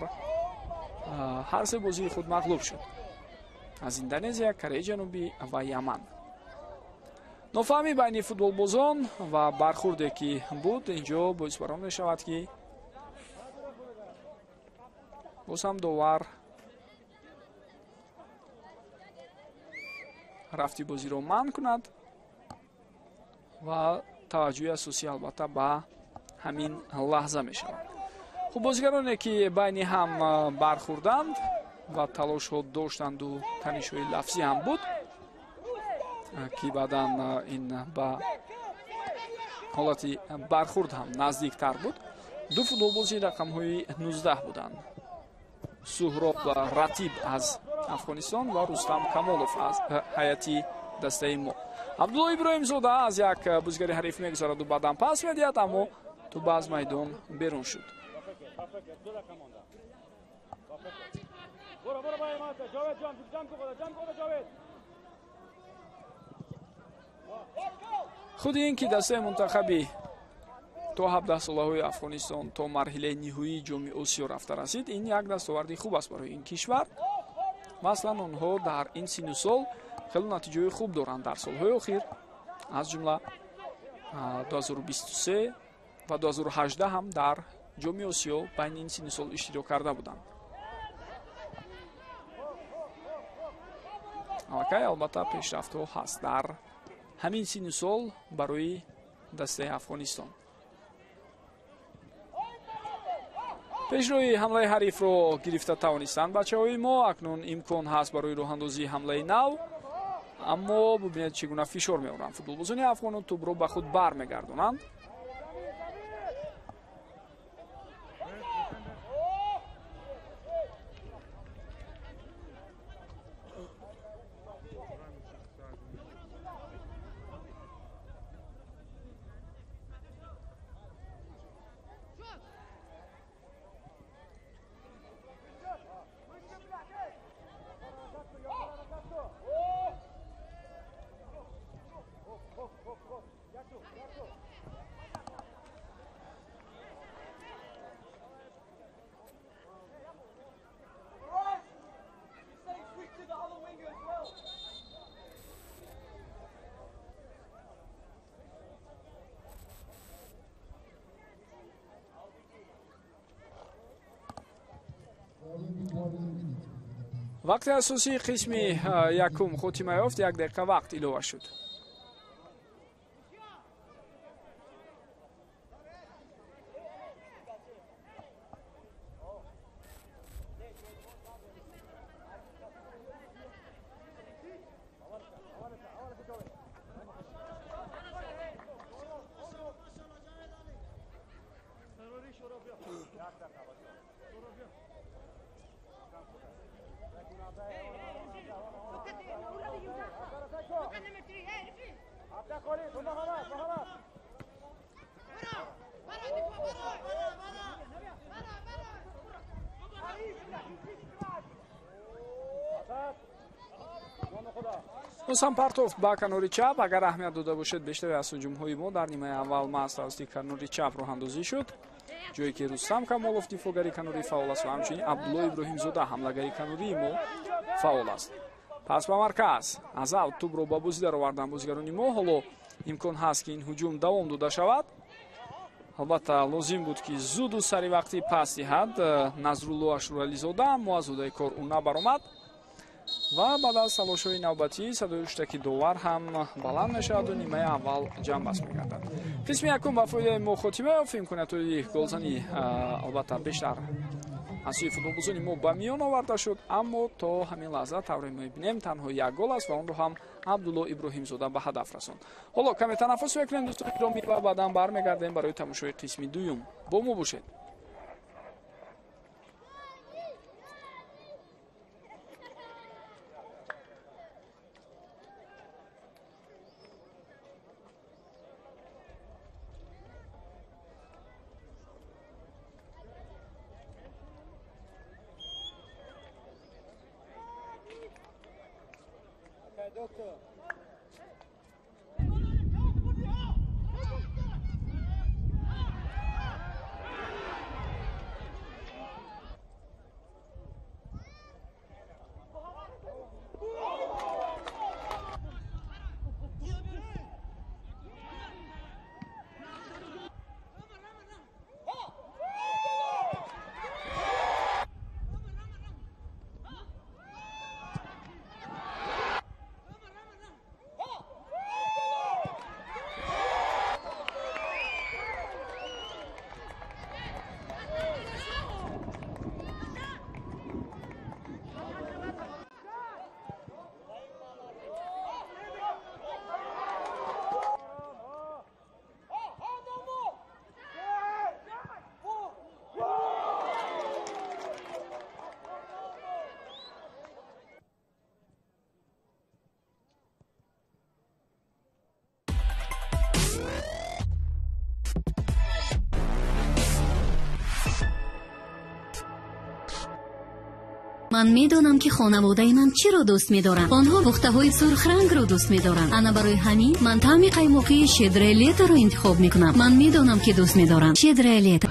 ҳар се бозии худ мағлуб шуд аз Индонезия, Кореяи Ҷанубӣ ва Яман. Нофаҳмӣ байни футболбозон ва бархурде ки буд инҷо боис бар он мешавад, ки боз ҳам довар рафти бозиро манъ кунад ва таваҷҷӯҳи асосӣ албатта ба ҳамин лаҳза мешавад. Хуб, бозигароне ки байни ҳам бархӯрданд ва талошҳо доштанду танишҳои лафзӣ ҳам буд, ки баъдан ин ба ҳолати бархурд ҳам наздиктар буд, ду футболбози рақамҳои 19 буданд: Суҳроб Ратиб аз Афғонистон ва Рустам Камолов аз ҳайати дастаи мо. Абдулло Иброҳимзода аз як бозигари ҳариф мегузараду баъдан пас медиҳад, аммо тӯб аз майдон берун шуд. Худи ин ки дастаи мунтахаби то 17 солаҳои Афғонистон то марҳилаи ниҳоии Ҷоми Осиё рафта расид, ин як дастоварди хуб аст барои ин кишвар. Маслан онҳо дар ин синну сол хеле натиҷаҳои хуб доранд дар солҳои охир, аз ҷумла 2023 ва 2018 ҳам дар Ҷоми Осиё байни ин синну сол иштирок карда буданд. Аллакай албатта пешрафтҳо ҳаст дар ҳамин синну сол барои дастаи Афғонистон. Пешрои ҳамлаи ҳарифро гирифта тавонистанд бачаҳои мо. Акнун имкон ҳаст барои роҳандозии ҳамлаи нав, аммо бубинед чӣ гуна фишор меоранд футболбозони афғону тӯбро ба худ бармегардонанд. Вақти асосии қисми якум хотима ёфт, як дақиқа вақт илова шуд. Рустам партофт ба канори чап. Агар аҳамият дода бошед, бештари аз ҳуҷумҳои мо дар нимаи аввал маҳз тавассути канори чап роҳандозӣ шуд, ҷое ки Рустам Камолов дифоъгари канорӣ фаъол аст ва ҳамчунин Абдулло Иброҳимзода ҳамлагари канории мо фаъол аст. Пас ба марказ аз аут тӯбро ба бозӣ дароварданд бозигарони мо. Ҳоло имкон ҳаст, ки ин ҳуҷум давом дода шавад. Албатта лозим буд, ки зуду саривақтӣ пас диҳад Назрулло Ашурализода, аммо аз ҳудаи кор ӯ набаромад ва баъд аз талошҳои навбатӣ садои ҳуштаки довар ҳам баланд мешаваду нимаи аввал ҷамъбаст мегардад. Қисми якум ба фоидаи мо хотима ёфт. Имкониятҳои голзанӣ албатта бештар аз сӯи футболбозони мо ба миён оварда шуд, аммо то ҳамин лаҳза тавре мебинем танҳо як гол аст ва онро ҳам Абдулло Иброҳимзода ба ҳадаф расонд. Ҳоло каме танаффус мекунем дӯстони гиромӣ ва баъдан бармегардем барои тамошои қисми дуюм. Бо мо бошед. Ман медонам, ки хонаводаи ман чиро дӯст медоранд. Онҳо пухтаҳои сурхрангро дӯст медоранд. Ана барои ҳамин ман таъми қаймоқии «Щедрое лето»-ро интихоб мекунам. Ман медонам, ки дӯст медорам. «Щедрое лето».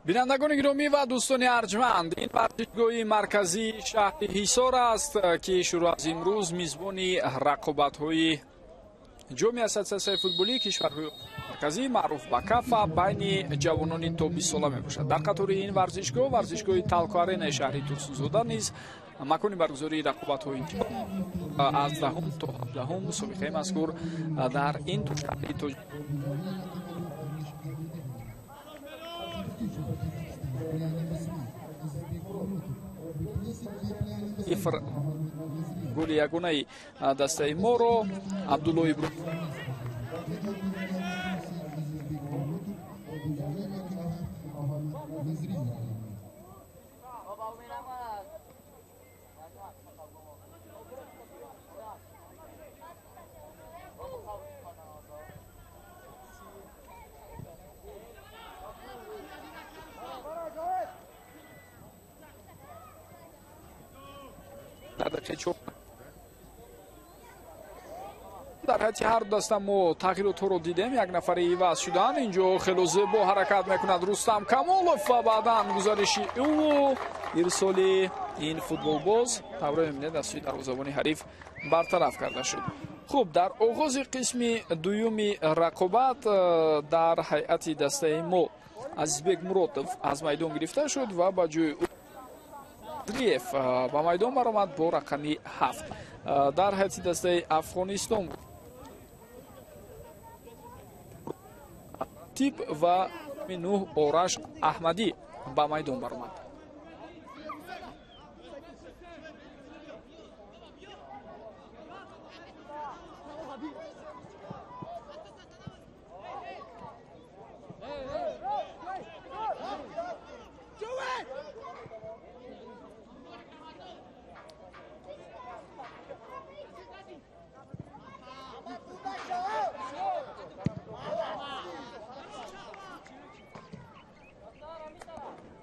Бинандагони гиромӣ ва дӯстони арҷманд, ин варзишгоҳи марказии шаҳри Ҳисор аст, ки шурӯъ аз имрӯз мизбони рақобатҳои ҷоми ассотсиатсияи футболии кишварҳои марказӣ маъруф ба КАФА байни ҷавонони то 20 сола мебошад. Дар қатори ин варзишгоҳ, варзишгоҳи Талко Аренаи шаҳри Турсунзода низ макони баргузории рақобатҳои аз 10 то 17 мусобиқаи мазкур дар ин ду шаҳри тоҷ ифр голи ягонаи дастаи моро Абдулло Иброҳим дар дақиқаи 4 дар ҳайати ҳар ду даста мо тағйиротҳоро дидем. Як нафари иваз шудан. Инҷо хело зебо ҳаракат мекунад Рустам Камолов ва баъдан гузариши ӯ ирсоли ин футболбоз тавре мебинед аз сӯи дарвозабони ҳариф бартараф карда шуд. Хуб, дар оғози қисми дуюми рақобат дар ҳайати дастаи мо Азизбек Муродов аз майдон гирифта шуд ва ба ҷои ӯ Дриев ба майдон баромад бо рақами 7. Дар ҳайати дастаи Афғонистон Тип ва 9 Ораш Аҳмадӣ ба майдон баромад.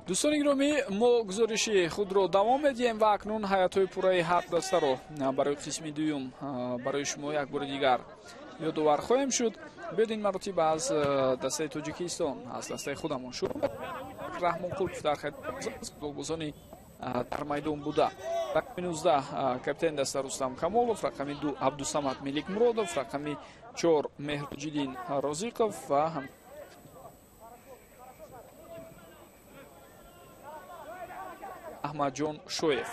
Дӯстони гиромӣ, мо гузориши худро давом медиҳем ва акнун ҳайатҳои пурраи ҳар дастаро барои қисми дуюм барои шумо як бори дигар ёдовар хоҳем шуд. Биёед ин маротиба аз дастаи Тоҷикистон, аз дастаи худамон шурӯъ. Раҳмонқулов дар футболбозони дар майдон буда. Рақами 19 капитани даста Рустам Камолов, рақами 2 Абдусамад Меликмуродов, рақами 4 Меҳроҷиддин Розиқов ва Аҳмадҷон Шоев.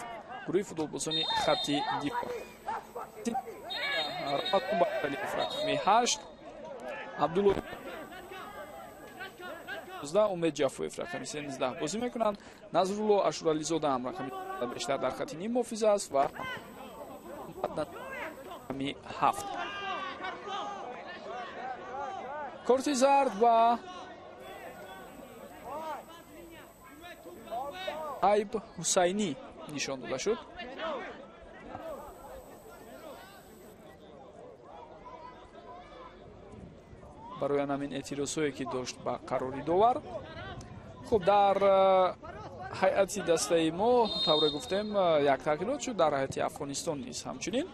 Гурӯҳи футболбозони хатти дифоъ. Рақами 8 Абдулло 19 Умед Ҷафоев рақами 13 бозӣ мекунанд. Назрулло Ашурализода ҳам рақами бештар дар хатти ним муҳофиза аст ва рақами 7. Корти зард ба Айб Ҳусайнӣ нишон дода шуд. Барои ҳамин эътирозҳое ки дошт ба қарори довар. Хуб, дар ҳайати дастаи мо тавре гуфтем як тағйирот шуд. Дар ҳайати Афғонистон низ ҳамчунин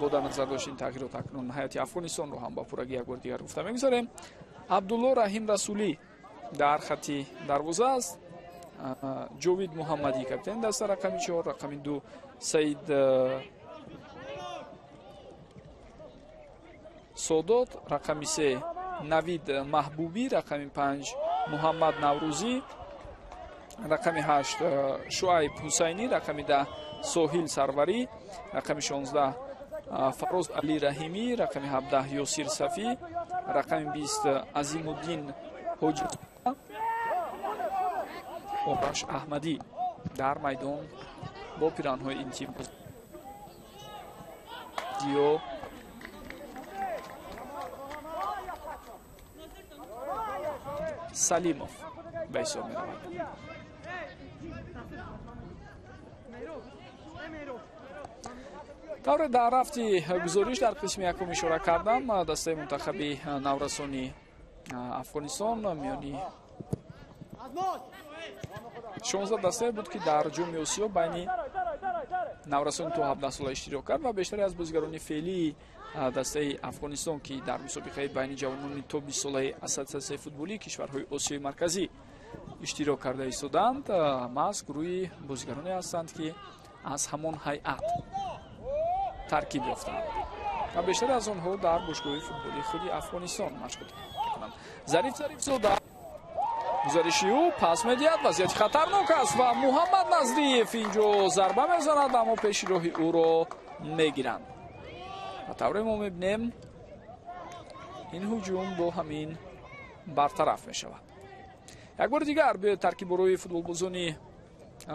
бо дар назар дошт ин тағйирот акнун ҳайати Афғонистонро ҳам ба пуррагӣ як бори дигар гуфта мегузарем. Абдулло Раҳим Расулӣ дар хатти дарвоза аст. Ҷовид Муҳаммадӣ капитани даста рақами 4, рақами 2 Саид Содот, рақами 3 Навид Маҳбубӣ, рақами 5 Муҳаммад Наврӯзӣ, рақами 8 Шуайб Ҳусайнӣ, рақами 10 Соҳил Сарварӣ, рақами 16 Фароз Али Раҳимӣ, рақами 17 Ёсир Сафӣ, рақами 20 Азимуддин Ҳоҷи, Ораш Аҳмадӣ дар майдон бо пиранҳои ин тим Зиё Салимов ба ҳисоб меравад. Тавре дар рафти гузориш дар қисми якум ишора кардам, дастаи мунтахаби наврасони Афғонистон миёни 16 дастае буд, ки дар ҷоми Осиё байни наврасони то 17 сола иштирок кард ва бештаре аз бозигарони феълии дастаи Афғонистон, ки дар мусобиқаи байни ҷавонони то 20 солаи ассотсиатсияи футболии кишварҳои Осиёи Марказӣ иштирок карда истоданд, маҳз гурӯҳи бозигароне ҳастанд, ки аз ҳамон ҳайат таркиб ёфтанд ва бештари аз онҳо дар бошгоҳи футболи худи Афғонистон машғул мекунанд. Зариф Зарифзода, гузариши ӯ, пас медиҳад, вазъияти хатарнок аст ва Муҳаммад Назриев инҷо зарба мезанад, аммо пеши роҳи ӯро мегиранд. Ва тавре мо мебинем, ин ҳуҷум бо ҳамин бартараф мешавад. Як бори дигар биёед таркиборои футболбозони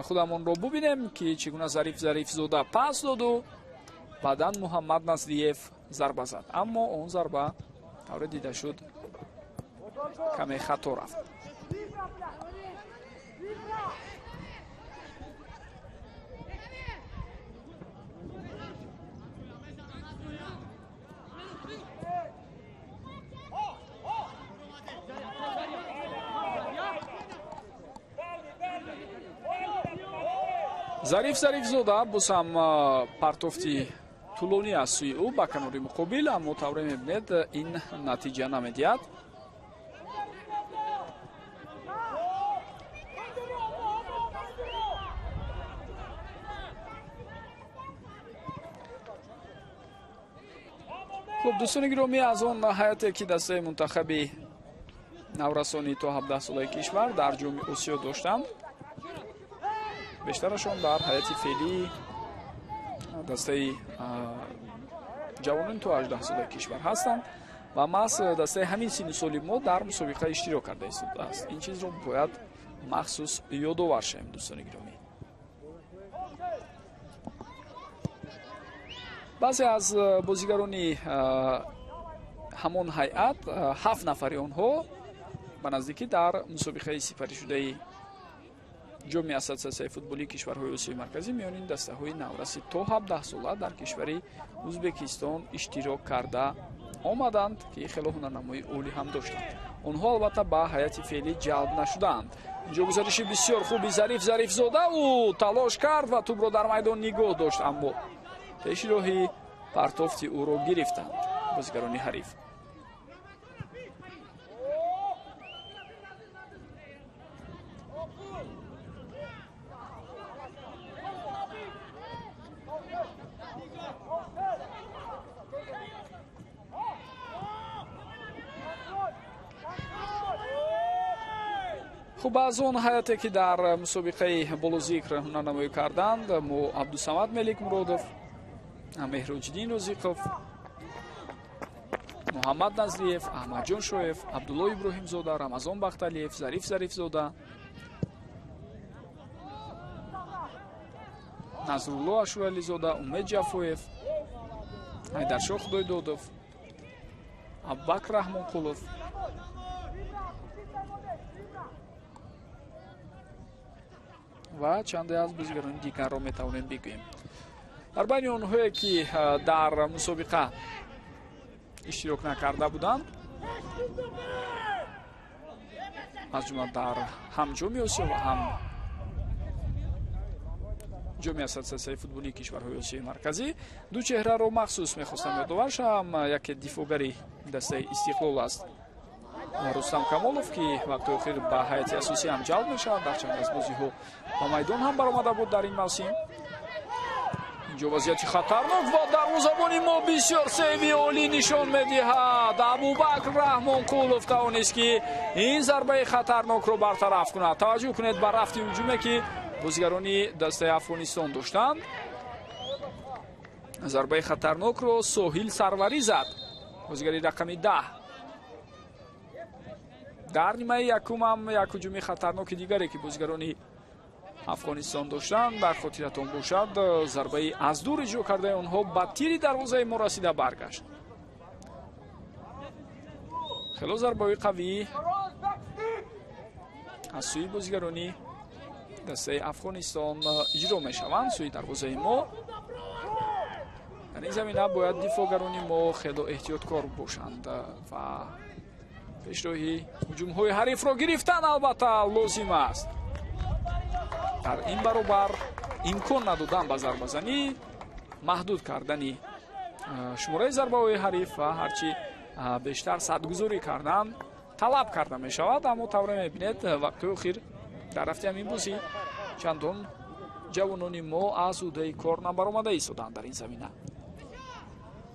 худамонро бубинем, ки чӣ гуна Зариф Зарифзода пас доду баъдан Муҳаммад Назриев зарба зад, аммо он зарба, тавре дида шуд, каме хато рафт. Зариф Зарифзода боз ҳам партофти тӯлонӣ аз сӯи ӯ ба канори муқобил, аммо тавре мебинед, ин натиҷа намедиҳад. Хуб, дӯстони гиромӣ, аз он ҳайате ки дастаи мунтахаби наврасони то 17 солаи кишвар дар Ҷоми Осиё доштанд, бештарашон дар ҳайати феълии дастаи ҷавонони то 18 солаи кишвар ҳастанд ва маҳз дастаи ҳамин синну соли мо дар мусобиқа иштирок карда истодааст. Ин чизро бояд махсус ёдовар шавем, дӯстони гиромӣ. Баъзе аз бозигарони ҳамон ҳайат, 7 нафари онҳо ба наздикӣ дар мусобиқаи сипаришудаи Ҷоми Ассотсиатсияи футболии кишварҳои Осиёи Марказӣ миёни дастаҳои навраси то 17 сола дар кишвари Ӯзбекистон иштирок карда омаданд, ки хело ҳунарнамои олӣ ҳам доштанд. Онҳо албатта ба ҳайати феълӣ ҷалб нашудаанд. Инҷо гузариши бисёр хуби Зариф Зарифзода, ӯ талош кард ва тӯбро дар майдон нигоҳ дошт, аммо пеши роҳи партофти ӯро гирифтанд бозигарони ҳариф. Хуб, аз он ҳайате ки дар мусобиқаи болозикр ҳунарнамоӣ карданд, мо Абдусамад Меликмуродов, Меҳроҷиддин Розиқов, Муҳаммад Назриев, Аҳмадҷон Шоев, Абдулло Иброҳимзода, Рамазон Бахталиев, Зариф Зарифзода, Насрулло Ашурализода, Умед Ҷафоев, Ҳайдаршоҳ Худойдодов, Абубакр Раҳмонқулов, ва чанде аз бозигарони дигарро метавонем бигӯем. Дар байни онҳое ки дар мусобиқа иштирок накарда буданд, аз ҷумла дар ҳам Ҷоми Осиё ва ҳам Ҷоми Ассотсиатсияи футболии кишварҳои Осиёи Марказӣ, ду чеҳраро махсус мехостам ёдовар шавам. Яке дифоъгари дастаи Истиқлол аст, Рустам Камолов, ки вақти охир ба ҳайати асосӣ ҳам ҷалб мешавад, дар чанд аз бозиҳо ба майдон ҳам баромада буд дар ин мавсим. Инҷо вазъияти хатарнок ва дарвозабони мо бисёр сейви олӣ нишон медиҳад. Абубакр Раҳмонқулов тавонист, ки ин зарбаи хатарнокро бартараф кунад. Таваҷҷӯҳ кунед ба рафти ҳуҷуме, ки бозигарони дастаи Афғонистон доштанд. Зарбаи хатарнокро Соҳил Сарварӣ зад, бозигари рақами 10. Дар нимаи якум ҳам як ҳуҷуми хатарноки дигаре, ки бозигарони Афғонистон доштанд, дар хотиратон бошад, зарбаи аз дур иҷро кардаи онҳо ба тири дарвозаи мо расида баргашт. Хело зарбаҳои қавӣ аз сӯи бозигарони дастаи Афғонистон иҷро мешаванд сӯи дарвозаи мо. Дар ин замина бояд дифоъгарони мо хело эҳтиёткор бошанд ва пешроҳи ҳуҷумҳои ҳарифро гирифтан албатта лозим аст. Дар ин баробар имкон надодан ба зарбазанӣ, маҳдуд кардани шумораи зарбаҳои ҳариф ва ҳарчи бештар садгузорӣ кардан Талаб карда мешавад, аммо тавре мебинед вақтҳои охир дар рафти ҳамин бозӣ чандон ҷавонони мо аз ӯҳдаи кор набаромада истоданд дар ин замина.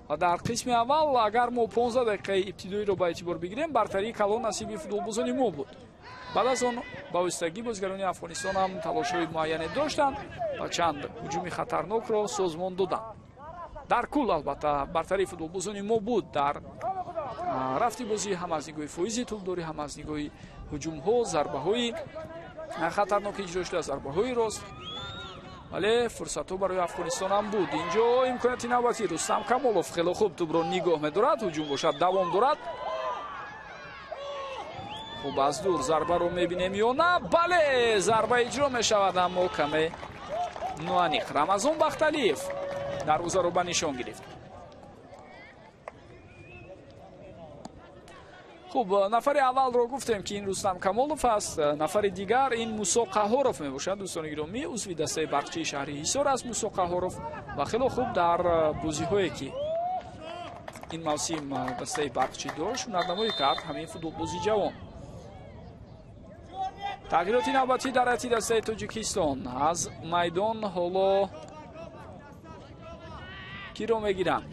Ва дар қисми аввал агар мо 15 дақиқаи ибтидоиро ба эътибор бигирем, бартарии калон насиби футболбозони мо буд. Баъд аз он ба воситагӣ бозигарони Афғонистон ҳам талошҳои муайяне доштанд ва чанд ҳуҷуми хатарнокро созмон доданд. Дар кул албатта бартарии футболбозони мо буд дар рафти бозӣ, ҳам аз нигоҳи фоизи тӯбдорӣ, ҳам аз нигоҳи ҳуҷумҳо, зарбаҳои хатарнок иҷро шуда, зарбаҳои рост. Вале фурсатҳо барои Афғонистон ҳам буд. Инҷо имконияти навбатӣ Рустам Камолов хеле хуб тӯбро нигоҳ медорад, ҳуҷум бошад давом дорад. Хуб аз дур зарбаро мебинем ё на? Бале, зарба иҷро мешавад, аммо каме ноаниқ. Рамазон Бахталиев дарвозаро ба нишон гирифт. Хуб, нафари аввалро гуфтем ки ин Рустам Камолов аст, нафари дигар ин Мусо Қаҳоров мебошад. Дӯстони гиромӣ, узви дастаи барқчии шаҳри Ҳисор аст Мусо Қаҳоров ва хело хуб дар бозиҳое ки ин мавсим дастаи барқчӣ дошт ҳунарнамоӣ кард ҳамин футболбози ҷавон. Тағйироти навбатӣ дар ҳайати дастаи Тоҷикистон. Аз майдон ҳоло киро мегиранд?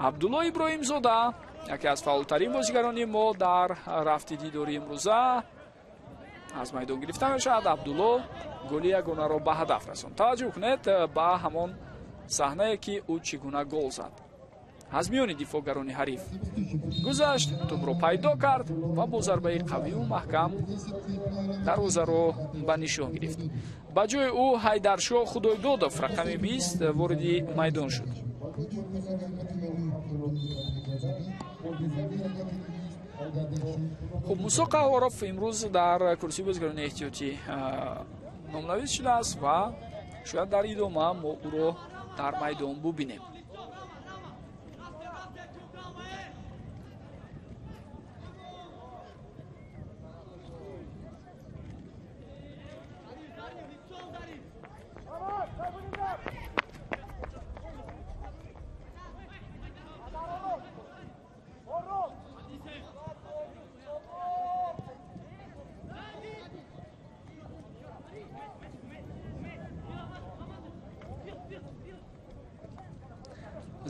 Абдулло Иброҳимзода, яке аз фаъолтарин бозигарони мо дар рафти дидори имрӯза, аз майдон гирифта мешавад. Абдулло голи ягонаро ба ҳадаф расонд. Таваҷҷӯҳ кунед ба ҳамон саҳнае ки ӯ чӣ гуна гол зад. Аз миёни дифоъгарони ҳариф гузашт, тӯбро пайдо кард ва бо зарбаи қавию маҳкам дарвозаро ба нишон гирифт. Ба ҷои ӯ Ҳайдаршоҳ Худойдодов рақами 20 вориди майдон шуд. Хуб, Мусо Қаҳоров имрӯз дар курсии бозигарони эҳтиётӣ номнавис шудааст ва шояд дар идома мо ӯро дар майдон бубинем.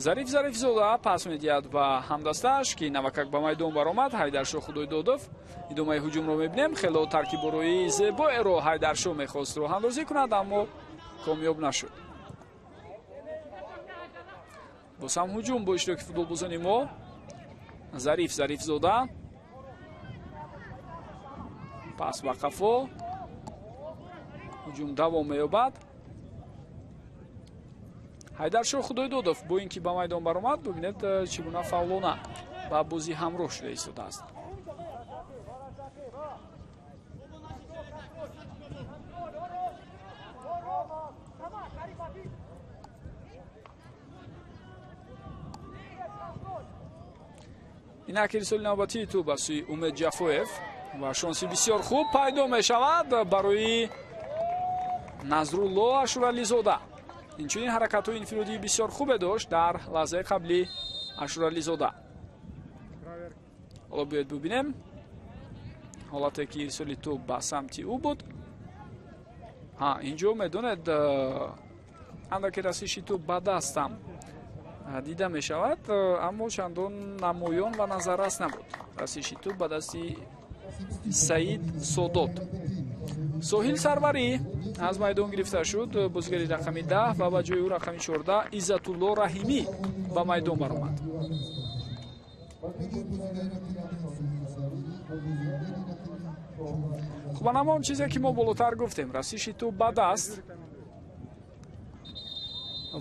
Зариф Зарифзода пас медиҳад ба ҳамдастааш ки навакак ба майдон баромад. Ҳайдаршоҳ Худойдодов. Идомаи ҳуҷумро мебинем. Хело таркиборои зебоеро Ҳайдаршоҳ мехост роҳандозӣ кунад, аммо комёб нашуд. Боз ҳам ҳуҷум бо иштироки футболбозони мо. Зариф Зарифзода пас ба қафо, ҳуҷум давом меёбад. Ҳайдаршоҳ Худойдодов бо ин ки ба майдон баромад, бибинед чӣ гуна фаъолона ба бозӣ ҳамроҳ шуда истодааст. Инак ирсоли навбатии тӯб ба сӯи Умед Ҷафоев ва шонси бисёр хуб пайдо мешавад барои Назрулло Ашурализода. Инчунин ҳаракатҳои инфиродии бисёр хубе дошт дар лаҳзаи қабли Ашурализода. Ҳоло биёед бубинем ҳолате ки ирсоли тӯб ба самти ӯ буд. Ҳа, инҷо медонед андаке расиши тӯб ба дастам дида мешавад, аммо чандон намоён ва назаррас набуд. Расиши тӯб ба дасти Саид Содот. Соҳил Сарварӣ аз майдон гирифта шуд, бозигари рақами 10 ва ба ҷои ӯ рақами 14 Иззатулло Раҳимӣ ба майдон баромад. Хуб, ана он чизе ки мо болотар гуфтем, расиши тӯб ба даст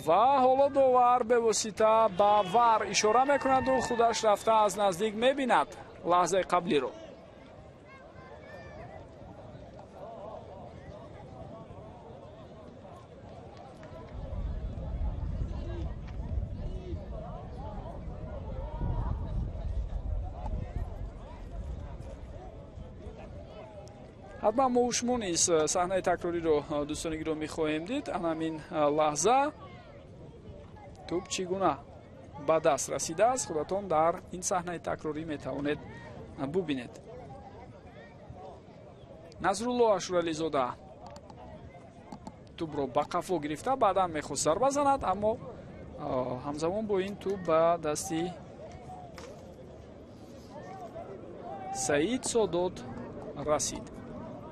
ва ҳоло довар бевосита ба вар ишора мекунаду худаш рафта аз наздик мебинад лаҳзаи қаблиро. Ҳатман мо шумо низ саҳнаи такрориро дӯстони гиромӣ хоҳем дид. Ана ҳамин лаҳза тӯб чӣ гуна ба даст расидааст, худатон дар ин саҳнаи такрорӣ метавонед Бубинед, Назрулло Ашурализода тӯбро ба қафо гирифта, баъдан мехост зарба занад, аммо ҳамзамон бо ин тӯб ба дасти Саид Содот расид.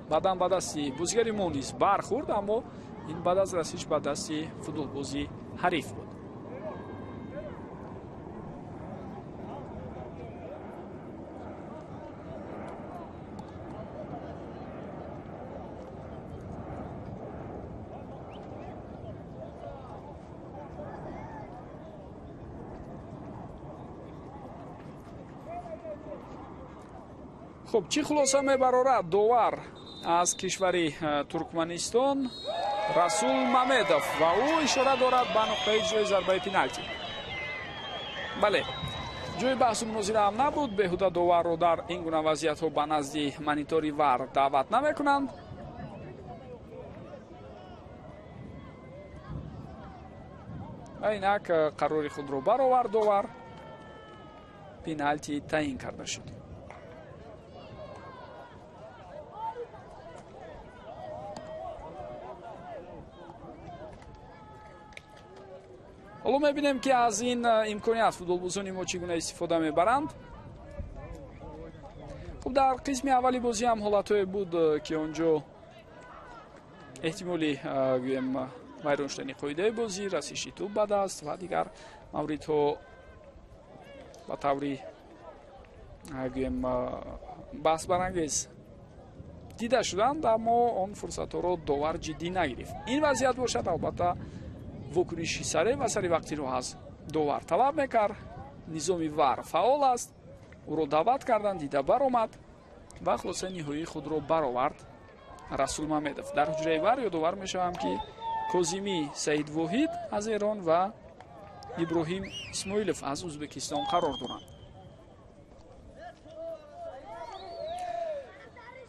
Баъдан ба дасти бозигари мо низ бархӯрд, аммо ин баъд аз расиш ба дасти футболбози ҳариф буд. Хуб, чӣ хулоса мебарорад довар аз кишвари Туркманистон Расул Мамедов ва ӯ ишора дорад ба нуқтаи иҷрои зарбаи пеналти. Бале, ҷои баҳсу мунозира ҳам набуд. Беҳуда доварро дар ин гуна вазъиятҳо ба назди монитори вар даъват намекунанд. Ва инак қарори худро баровард довар, пеналти таъин карда шуд. Ҳоло мебинем, ки аз ин имконият футболбозони мо чӣ гуна истифода мебаранд. Хуб, дар қисми аввали бозӣ ҳам ҳолатҳое буд, ки он ҷо эҳтимоли гӯем вайрон шудани қоидаи бозӣ, расиши тӯб ба даст ва дигар мавридҳо ба таври гӯем баҳсбарангез дида шуданд, аммо он фурсатҳоро довар ҷиддӣ нагирифт. Ин вазъият бошад, албатта, вокуниши сареъ ва сари вақтиро аз довар талаб мекард. Низоми вар фаъол аст, ӯро даъват карданд, дида баромад ва хулосаи ниҳоии худро баровард Расул Мамедов. Дар ҳуҷраи вар ёдовар мешавам, ки Козимӣ Саид Воҳид аз Эрон ва Иброҳим Исмоилов аз Ӯзбекистон қарор доранд.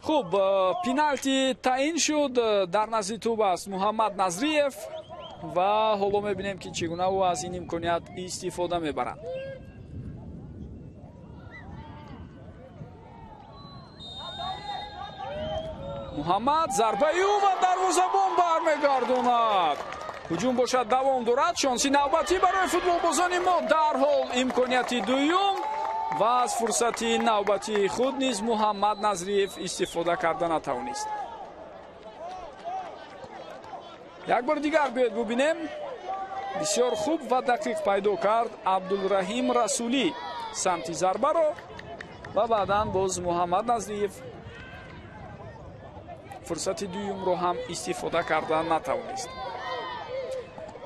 Хуб, пеналти таъин шуд. Дар назди тӯб аст Муҳаммад Назриев ва ҳоло мебинем, ки чӣ гуна ӯ аз ин имконият истифода мебарад. Муҳаммад, зарбаи ӯ ва дарвозабон бармегардонад. Ҳуҷум бошад давом дорад. Шонси навбатӣ барои футболбозони мо, дарҳол имконияти дуюм ва аз фурсати навбатии худ низ Муҳаммад Назриев истифода карда натавонист. Як бор дигар биёед бубинем. Бисёр хуб ва дақиқ пайдо кард Абдулраҳим Расулӣ самти зарбаро ва баъдан боз Муҳаммад Назриев фурсати дуюмро ҳам истифода карда натавонист.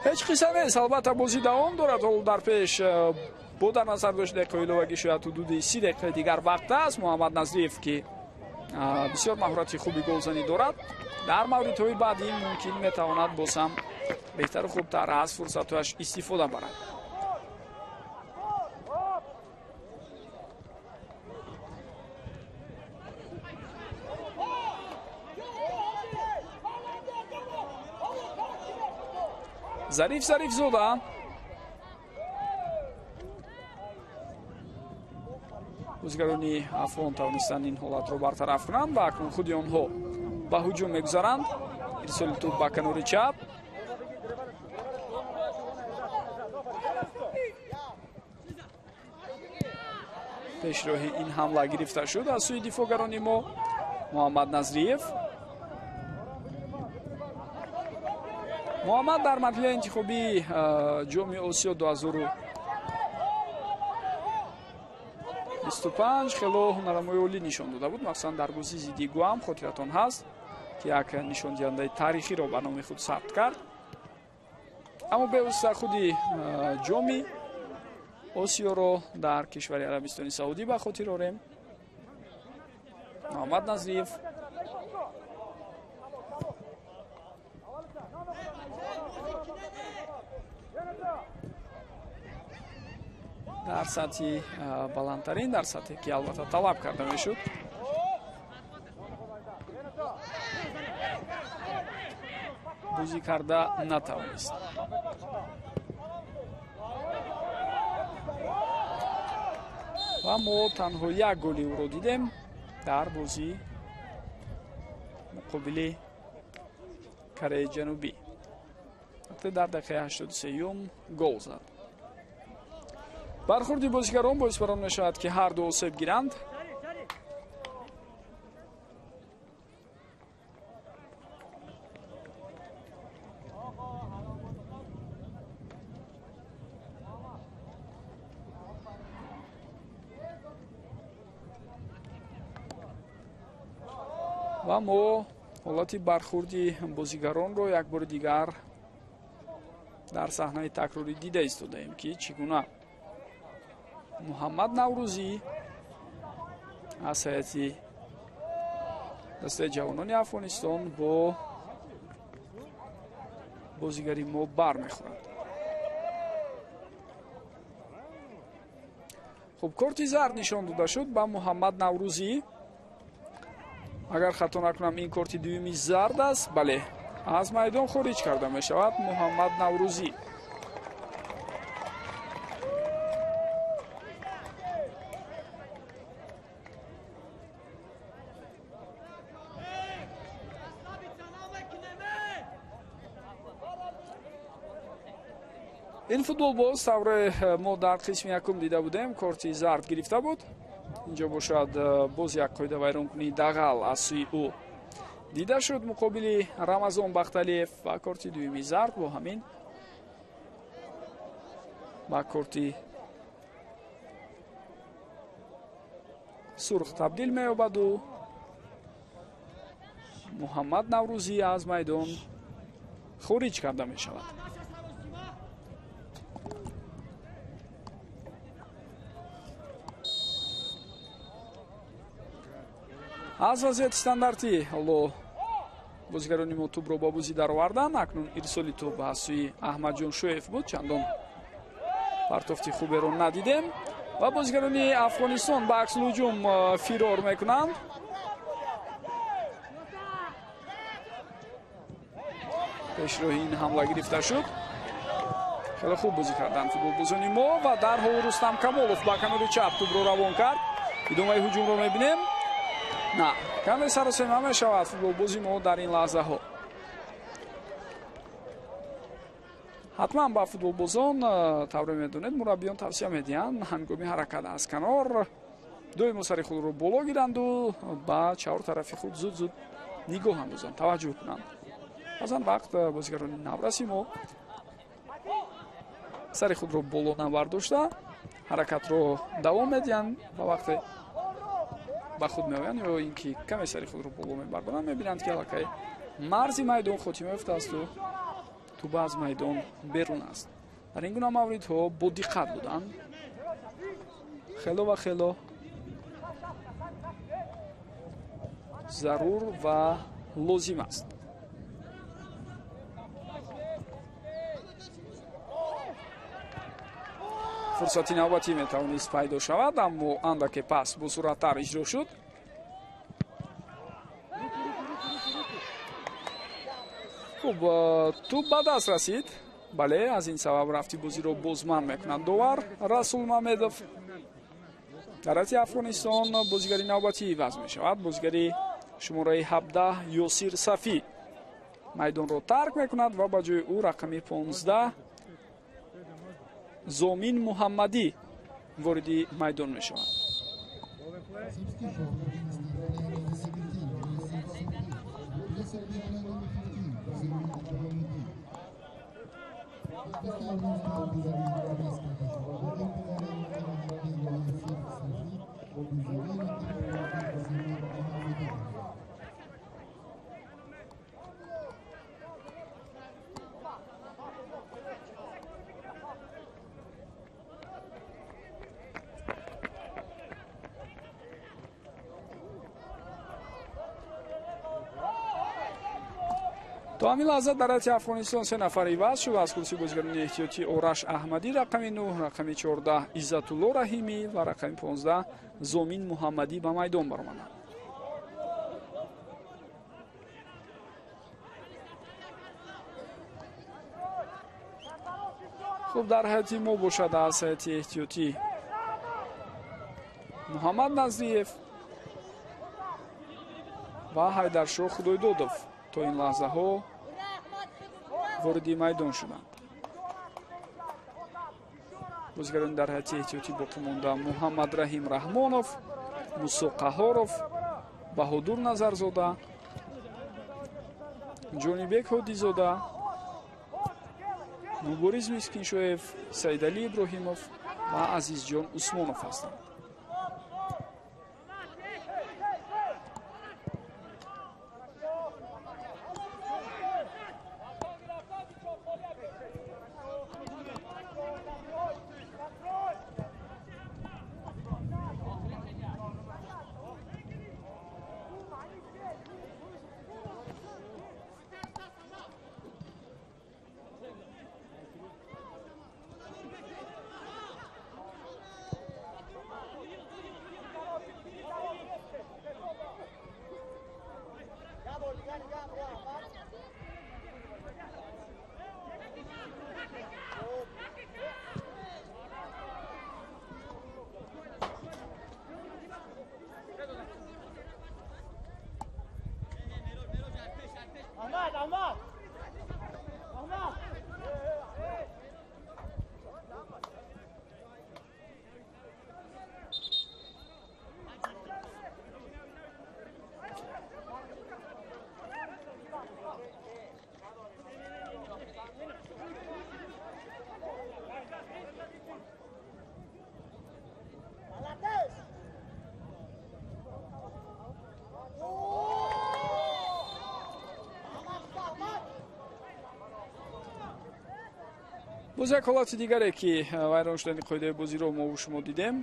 Ҳеҷ қисса нест, албатта бозӣ давом дорад. Ҳоло дар пеш бо дар назар дошт дақиқаи иловагӣ шояд ҳудуди 30 дақиқаи дигар вақт аст. Муҳаммад Назриев, ки бисёр маҳорати хуби голзанӣ дорад, дар мавридҳои баъдӣ мумкин метавонад боз ҳам беҳтару хубтар аз фурсатҳояш истифода барад. Зариф Зарифзода бозигарони афғон тавонистанд ин ҳолатро бартараф кунанд ва акнун худи онҳо ба ҳуҷум мегузаранд. Ирсоли тӯб ба канори чап. Пешроҳи ин ҳамла гирифта шуд аз сӯи дифоъгарони мо Муҳаммад Назриев. Муҳаммад дар марҳилаи интихобии ҷоми Осиё 2025 хело ҳунарнамои олӣ нишон дода буд, махсусан дар бозии зидди Гуам, хотиратон ҳаст, ки як нишондиҳандаи таърихиро ба номи худ сабт кард. Аммо бевосита худи ҷоми Осиёро дар кишвари Арабистони Саудӣ ба хотир орем. Муҳаммад Назриев дар сатҳи баландтарин, дар сатҳе ки албатта талаб карда мешуд, бозӣ карда натавонист. Ва Ва мо танҳо як голи ӯро дидем дар бозӣ муқобили Кореяи Ҷанубӣ. Вақте дар дақиқаи 83-юм гол зад. Бархурди бозигарон боис бар он мешавад, ки ҳар ду осеб гиранд. Ва мо ҳолати бархурди бозигаронро як бори дигар дар саҳнаи такрорӣ дида истодаем, ки чӣ гуна Муҳаммад Наврӯзӣ аз ҳайати дастаи ҷавонони Афғонистон бо бозигари мо бармехӯрад. Хуб, корти зард нишон дода шуд ба Муҳаммад Наврӯзӣ. Агар хато накунам, ин корти дуюми зард аст. Бале, аз майдон хориҷ карда мешавад Муҳаммад Наврӯзӣ. Ин футболбоз тавре мо дар қисми якум дида будем, корти зард гирифта буд. Инҷо бошад боз як қоидавайронкунии дағал аз сӯи ӯ дида шуд муқобили Рамазон Бахталиев ва корти дуюми зард бо ҳамин ба корти сурх табдил меёбаду Муҳаммад Наврӯзӣ аз майдон хориҷ карда мешавад. Аз вазъияти стандартӣ ҳоло бозигарони мо тӯбро ба бозӣ дароварданд. Акнун ирсоли тӯб аз сӯи Аҳмадҷон Шоев буд, чандон партофти хуберо надидем ва бозигарони Афғонистон ба аксулҳуҷум фирор мекунанд. Пешроҳи ин ҳамла гирифта шуд. Хеле хуб бозӣ карданд футболбозони мо ва дарҳол Рустам Камолов ба канори чап тӯбро равон кард. Идомаи ҳуҷумро мебинем. На, каме саросема мешавад футболбози мо дар ин лаҳзаҳо. Ҳатман ба футболбозон, тавре медонед, мураббиён тавсия медиҳанд ҳангоми ҳаракат аз канор доимо сари худро боло гиранду ба чаҳор тарафи худ зуд-зуд нигоҳ андозанд, таваҷҷӯҳ кунанд. Баъзан вақт бозигарони навраси мо сари худро боло набардошта ҳаракатро давом медиҳанд ва вақте ба худ меоянд ё ин ки каме сари худро боло мебардоранд, мебинанд, ки аллакай марзи майдон хотима ёфтаасту тӯба аз майдон берун аст. Дар ин гуна мавридҳо бо диққат буданд хело ва хело зарур ва лозим аст. Фурсати навбатӣ метавонист пайдо шавад, аммо андаке пас босуръаттар иҷро шуд. Хуб, тӯб ба даст расид. Бале, аз ин сабаб рафти бозиро бозманд мекунад довар Расул Мамедов. Дар ҳайати Афғонистон бозигари навбатӣ иваз мешавад. Бозигари шумораи 17 Ёсир Сафӣ майдонро тарк мекунад ва ба ҷои ӯ рақами 15 Зомин Муҳаммадӣ вориди майдон мешавад. То ҳамин лаҳза дар ҳайати Афғонистон се нафар иваз шуд. Аз курси бозигарони эҳтиётӣ Ораш Аҳмадӣ рақами 9, рақами 14 Иззатулло Раҳимӣ ва рақами 15 Зомин Муҳаммадӣ ба майдон баромаданд. Хуб, дар ҳайати мо бошад аз ҳайати эҳтиётӣ Муҳаммад Назриев ва Ҳайдаршоҳ Худойдодов то ин лаҳзаҳо вориди майдон шуданд. Бозигарони дар ҳайати эҳтиётӣ боқӣ монда Муҳаммад Раҳим Раҳмонов, Мусо Қаҳоров, Баҳодур Назарзода, Ҷонибек Ҳодизода, Мубориз Мискиншоев, Саидалӣ Иброҳимов ва Азизҷон Усмонов ҳастанд. Боз як ҳолати дигаре, ки вайрон шудани қоидаи бозиро мо шумо дидем.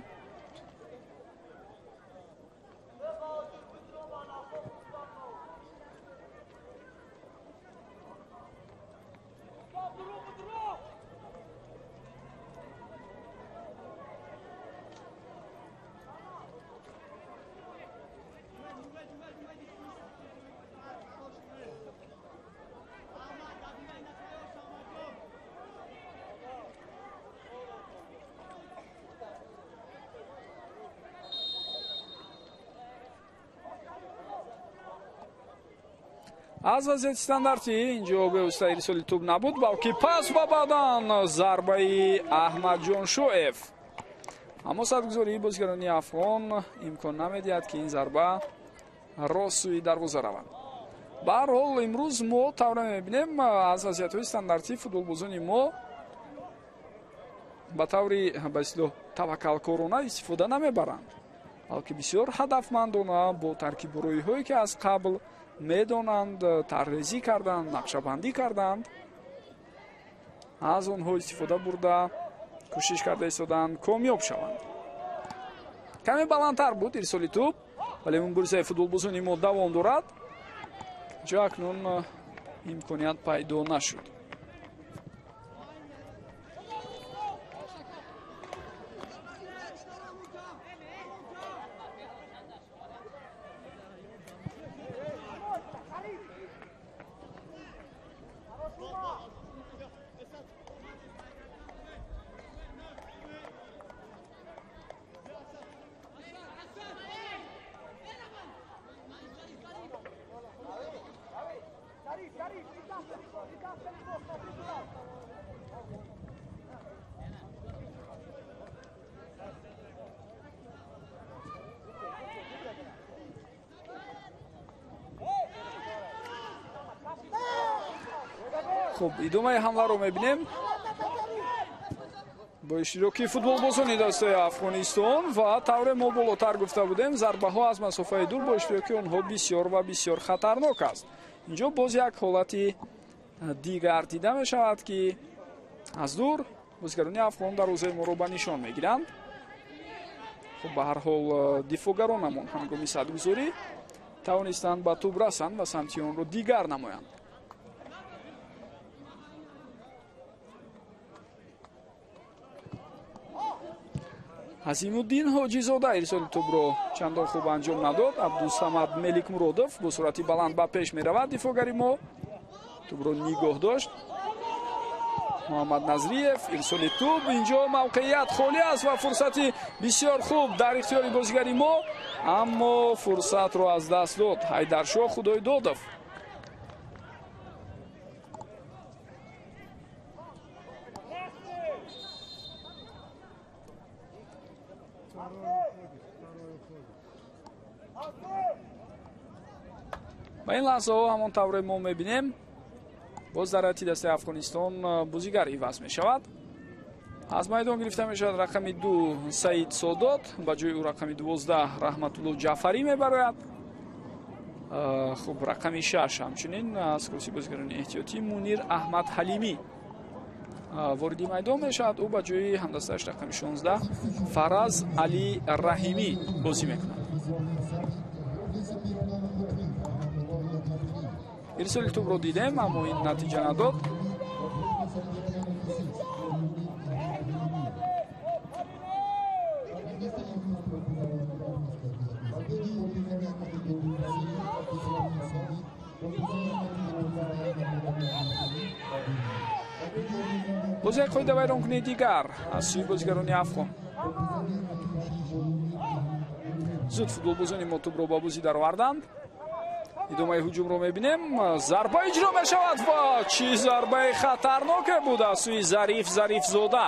Аз вазъияти стандартӣ инҷо бевосита ирсоли тӯб набуд, балки пас ба баъдан зарбаи Аҳмадҷон Шоев. Аммо садгузории бозигарони афғон имкон намедиҳад, ки ин зарба рост сӯи дарвоза равад. Ба ҳар ҳол, имрӯз мо тавре мебинем, аз вазъиятҳои стандартӣ футболбозони мо ба таври ба истилоҳ таваккалкорона истифода намебаранд, балки бисёр ҳадафмандона бо таркибурӯиҳое, ки аз қабл медонанд, тарҳрезӣ карданд, нақшабандӣ карданд, аз онҳо истифода бурда кӯшиш карда истоданд комёб шаванд. Каме баландтар буд ирсоли тӯб, вале муборизаи футболбозони мо давом дорад. Ҷо акнун имконият пайдо нашуд. Хуб, идомаи ҳамларо мебинем бо иштироки футболбозони дастаи Афғонистон ва тавре мо болотар гуфта будем, зарбаҳо аз масофаи дур бо иштироки онҳо бисёр ва бисёр хатарнок аст. Инҷо боз як ҳолати дигар дида мешавад, ки аз дур бозигарони афғон дарвозаи моро ба нишон мегиранд. Хуб, ба ҳар ҳол дифоъгаронамон ҳангоми садгузорӣ тавонистанд ба тӯб расанд ва самти онро дигар намоянд. Азимуддин Ҳоҷизода ирсоли тӯбро чандон хуб анҷом надод. Абдусамад Меликмуродов бо суръати баланд ба пеш меравад. Дифоъгари мо тӯбро нигоҳ дошт. Муҳаммад Назриев. Ирсоли тӯб, инҷо мавқеият холӣ аст ва фурсати бисёр хуб дар ихтиёри бозигари мо, аммо фурсатро аз даст дод Ҳайдаршоҳ Худойдодов. Ба ин лаҳзаҳо ҳамон тавре мо мебинем, боз дар ҳайати дастаи Афғонистон бозигар иваз мешавад. Аз майдон гирифта мешавад рақами 2 Саид Содот, ба ҷои ӯ рақами 12 Раҳматулло Ҷаъфарӣ мебарояд. Хуб, рақами 6 ҳамчунин аз курсии бозигарони эҳтиётӣ Мунир Аҳмад Ҳалимӣ вориди майдон мешавад. Ӯ ба ҷои ҳамдастааш рақами 16 Фараз Алӣ Раҳимӣ бозӣ мекунад. Ирсоли тӯбро дидем, аммо ин натиҷа надод. Боз як қоидавайронкунии дигар аз сӯи бозигарони афғон. Зуд футболбозони мо тӯбро ба бозӣ дароварданд. Идомаи ҳуҷумро мебинем. Зарба иҷро мешавад ва чӣ зарбаи хатарноке буд аз сӯи Зариф Зарифзода.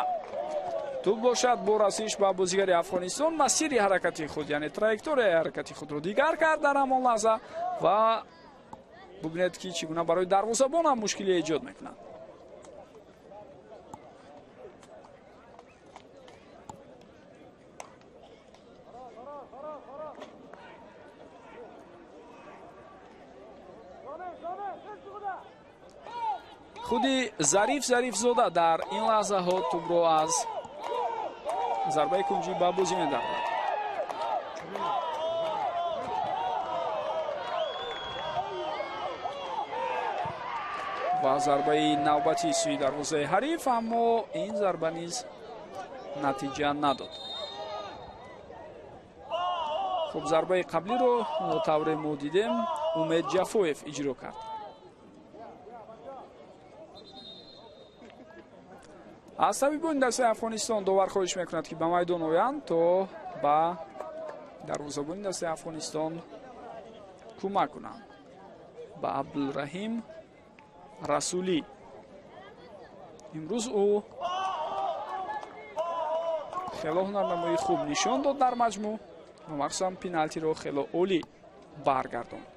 Тӯб бошад бо расиш ба бозигари Афғонистон масири ҳаракати худ, яъне траекторияи ҳаракати худро дигар кард дар ҳамон лаҳза ва бубинед ки чӣ гуна барои дарвозабон ҳам мушкилӣ эҷод мекунад. Худи Зариф Зарифзода дар ин лаҳзаҳо тӯбро аз зарбаи кунҷӣ ба бозӣ медарорад. Ва зарбаи навбатии сӯи дарвозаи ҳариф, аммо ин зарба низ натиҷа надод. Хуб, зарбаи қаблиро тавре мо дидем Умед Ҷафоев иҷро кард. Аз табибони дастаи Афғонистон довар хоҳиш мекунад, ки ба майдон оянд то ба дарвозабони дастаи Афғонистон кӯмак кунанд. Ба Абдулраҳим Расулӣ. Имрӯз ӯ хело ҳунарнамоии хуб нишон дод дар маҷмӯъ ва махсусан пеналтиро хело олӣ баргардонд.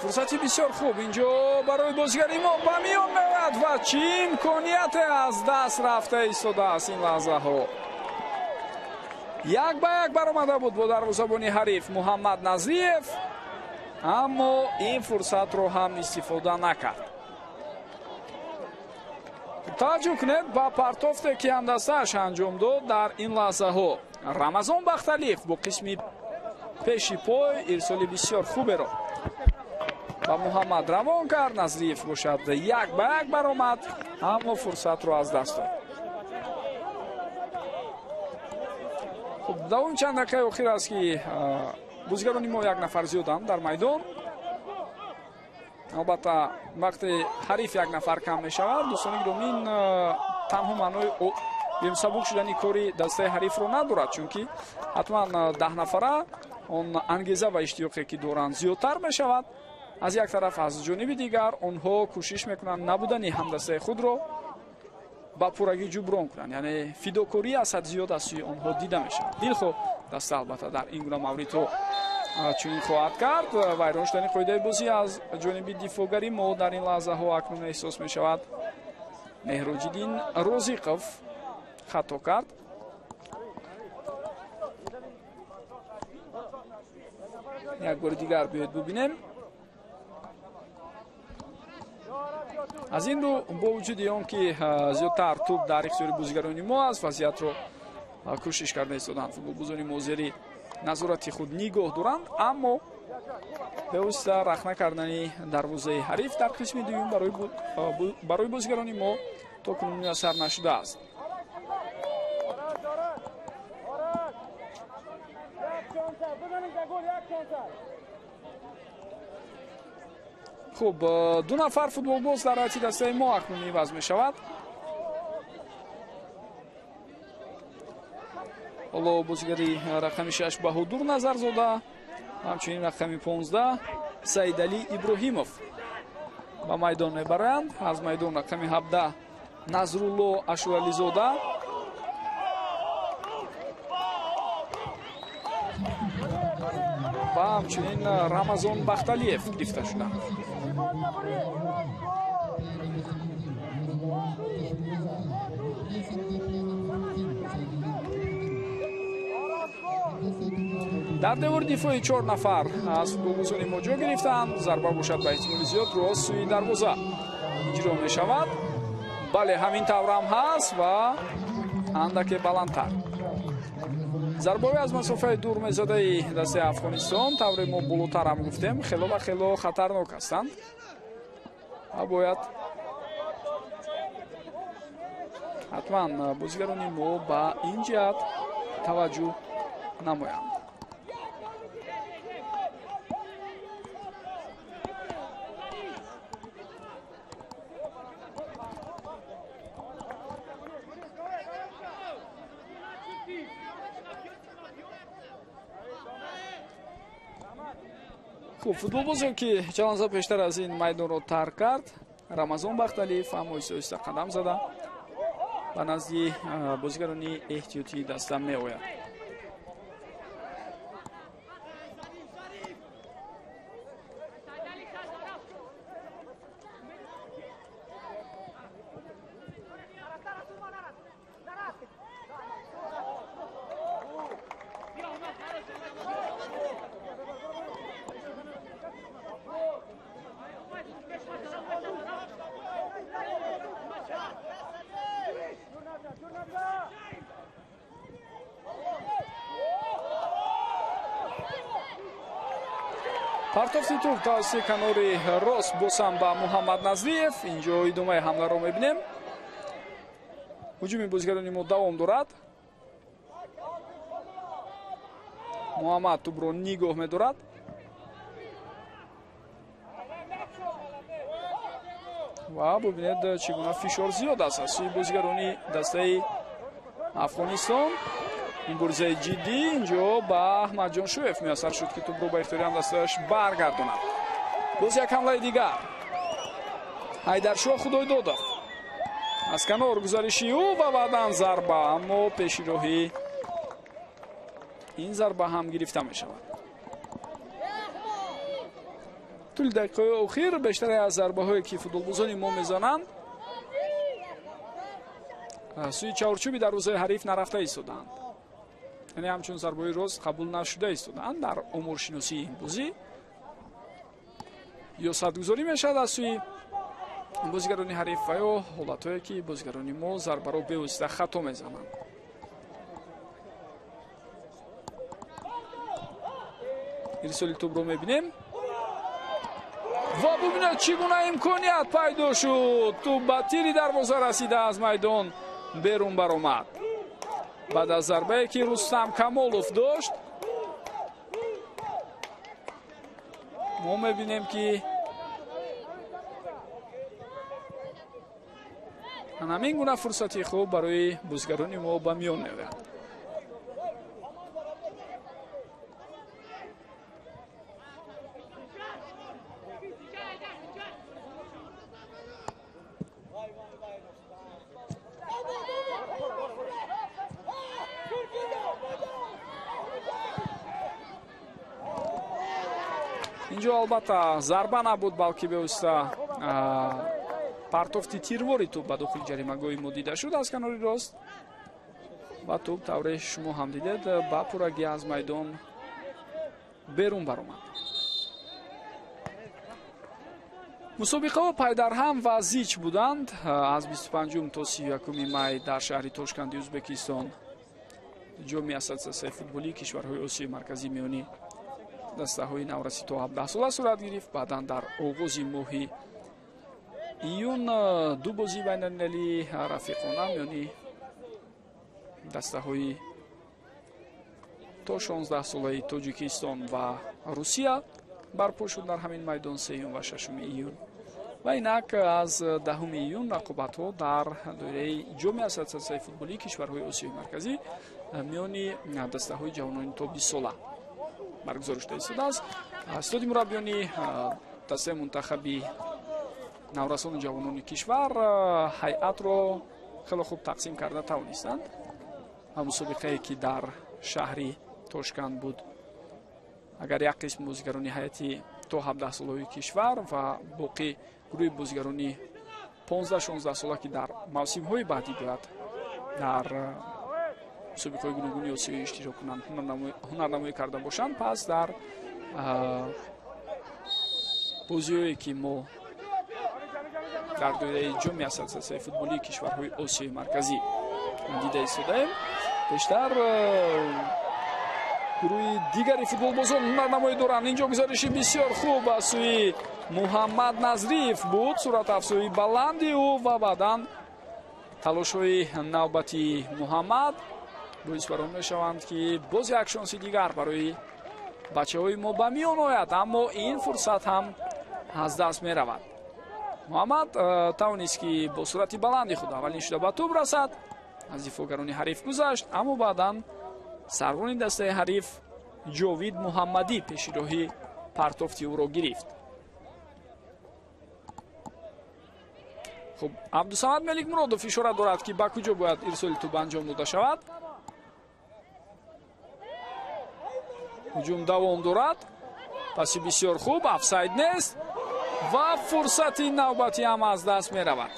Фурсати бисёр хуб инҷо барои бозигари мо ба миён меояд ва чӣ имконияте аз даст рафта истодааст ин лаҳзаҳо. Як ба як баромада буд бо дарвозабони ҳариф Муҳаммад Назриев, Аммо ин фурсатро ҳам истифода накард. Таваҷҷӯҳ кунед ба партофте, ки ҳамдастааш анҷом дод дар ин лаҳзаҳо. Рамазон Бахталиев бо қисми пеши пой ирсоли бисёр хуберо ба Муҳаммад равон кард. Назриев бошад як ба як баромад, аммо фурсатро аз даст дод. Хуб, давоми чанд дақиқаи охир аст, ки бозигарони мо як нафар зиёданд дар майдон. Албатта, вақте ҳариф як нафар кам мешавад, дӯстони гиромӣ, ин танҳо маънои сабук шудани кори дастаи ҳарифро надорад, чунки ҳатман 10 нафара он ангеза ва иштиёқе, ки доранд, зиёдтар мешавад. Аз як тараф, аз ҷониби дигар онҳо кӯшиш мекунанд набудани ҳамдастаи худро ба пуррагӣ ҷуброн кунанд, яъне фидокорӣ аз ҳад зиёд аз сӯи онҳо дида мешавад. Дилхоҳ даста албатта дар ин гуна мавридҳо чунин хоҳад кард. Вайрон шудани қоидаи бозӣ аз ҷониби дифоъгари мо дар ин лаҳзаҳо акнун эҳсос мешавад. Меҳроҷиддин Розиқов хато кард. Як бори дигар биёед бубинем. Аз ин рӯ, бо вуҷуди он ки зиёдтар тӯб дар ихтиёри бозигарони мо аст, вазъиятро кӯшиш карда истоданд футболбозони мо зери назорати худ нигоҳ доранд, аммо бевосита рахна кардани дарвозаи ҳариф дар қисми дуюм барои бозигарони мо то кунун муяссар нашудааст. Хуб, 2 нафар футболбоз дар ҳайати дастаи мо акнун иваз мешавад. Ҳоло бозигари рақами 6 Баҳодур Назарзода, ҳамчунин рақами 15 Саидалӣ Иброҳимов ба майдон мебаранд. Аз майдон рақами 17 Назрулло Ашурализода ва ҳамчунин Рамазон Бахталиев гирифта шуданд. Дар девори дифои 4 нафар аз футболбозони мо ҷо гирифтанд. Зарба бошад ба эҳтимоли зиёд рост сӯи дарвоза иҷро мешавад. Бале, ҳамин таврам ҳаст ва андаке баландтар. Зарбаҳои аз масофаи дур мезадаи дастаи Афғонистон, тавре мо болотар ҳам гуфтем, хело ва хело хатарнок ҳастанд ва бояд ҳатман бозигарони мо ба ин ҷиҳат таваҷҷӯҳ намоянд. Хуб, футболбозе, ки чанд лаҳза пештар аз ин майдонро тарк кард, Рамазон Бахталиев, ҳам оҳиста оҳиста қадам зада ба назди бозигарони эҳтиётии даста меояд. Партофти тӯб тавассути канори рост босам ба Муҳаммад Назриев. Инҷо идомаи ҳамларо мебинем. Ҳуҷуми бозигарони мо давом дорад. Муҳаммад тӯбро нигоҳ медорад. Ва бубинед, чӣ гуна фишор зиёд аст аз сӯи бозигарони дастаи Афғонистон. Муборизаи ҷиддӣ инҷо ба Аҳмадҷон Шуев муяссар шуд, ки тӯбро ба ихтиёри ҳамдастааш баргардонад. Боз як ҳамлаи дигар. Ҳайдаршоҳ Худойдодов аз канор гузариши ӯ ва баъдан зарба, аммо пеши роҳи ин зарба ҳам гирифта мешавад. Тӯли дақиқаҳои охир бештаре аз зарбаҳое, ки футболбозони мо мезананд, сӯи чаҳорчӯби дарвозаи ҳариф нарафта истодаанд. Яъне ҳамчун зарбаҳои рост қабул нашуда истодаанд дар умуршиносии ин бозӣ. Ё садгузорӣ мешавад аз сӯи бозигарони ҳариф ва ё ҳолатҳое ки бозигарони мо зарбаро бевосита хато мезананд. Ирсоли тӯбро мебинем ва бубинед чӣ гуна имконият пайдо шуд. Тӯб ба тири дарвоза расида аз майдон берун баромад. Баъд аз зарбае ки Рустам Камолов дошт, мо мебинем ки ҳамин гуна фурсати хуб барои бозигарони мо ба миён меояд. Инҷо албатта зарба набуд, балки бевосита партофти тирвори тӯб ба дохили ҷаримагоҳи мо дида шуд аз канори рост ва тӯб тавре шумо ҳам дидед ба пуррагӣ аз майдон берун баромад. Мусобиқаҳо пайдарҳам ва зич буданд. Аз 25 то 31 май дар шаҳри Тошканди Ӯзбекистон ҷоми ассотсиатсияи футболии кишварҳои Осиёи Марказӣ миёни дастаҳои навраси то 17 сола сурат гирифт. Баъдан дар оғози моҳи июн ду бозии байналмилалии рафиқона миёни дастаҳои то 16 солаи Тоҷикистон ва Русия барпо шуд дар ҳамин майдон 3 ва 6 июн. Ва инак аз 10 июн рақобатҳо дар доираи ҷоми ассотсиатсияи футболии кишварҳои Осиёи Марказӣ миёни дастаҳои ҷавонони то 20 сола баргузор шуда истодааст. Истоди мураббиёни дастаи мунтахаби наврасону ҷавонони кишвар ҳайатро хеле хуб тақсим карда тавонистанд ва мусобиқае ки дар шаҳри Тошканд буд, агар як қисм бозигарони ҳайати то 17 солаҳои кишвар ва боқӣ гурӯҳи бозигарони 15-16 сола ки дар мавсимҳои баъдӣ бояд дар мусобиқаҳои гуногуни осиёӣ иштирок кунанд, ҳунарнамоӣ карда бошанд, пас дар бозиҳое ки мо дар доираи ҷоми ассотсиатсияи футболии кишварҳои Осиёи Марказӣ дида истодаем, бештар гурӯҳи дигари футболбозон ҳунарнамоӣ доранд. Инҷо гузариши бисёр хуб аз сӯи Муҳаммад Назриев буд, суратафзои баланди ӯ ва баъдан талошҳои навбати Муҳаммад боис бар он мешаванд ки боз як шонси дигар барои бачаҳои мо ба миён ояд, аммо ин фурсат ҳам аз даст меравад. Муҳаммад тавонист ки бо суръати баланди худ аввалин шуда ба тӯб расад, аз дифоъгарони ҳариф гузашт, аммо баъдан сарвони дастаи ҳариф Ҷовид Муҳаммадӣ пеши роҳи партофти ӯро гирифт. Хуб, Абдусамад Меликмуродов ишора дорад ки ба куҷо бояд ирсоли тӯб анҷом дода шавад. Ҳуҷум давом дорад, паси бисёр хуб, офсайд нест ва фурсати навбатӣ ҳам аз даст меравад.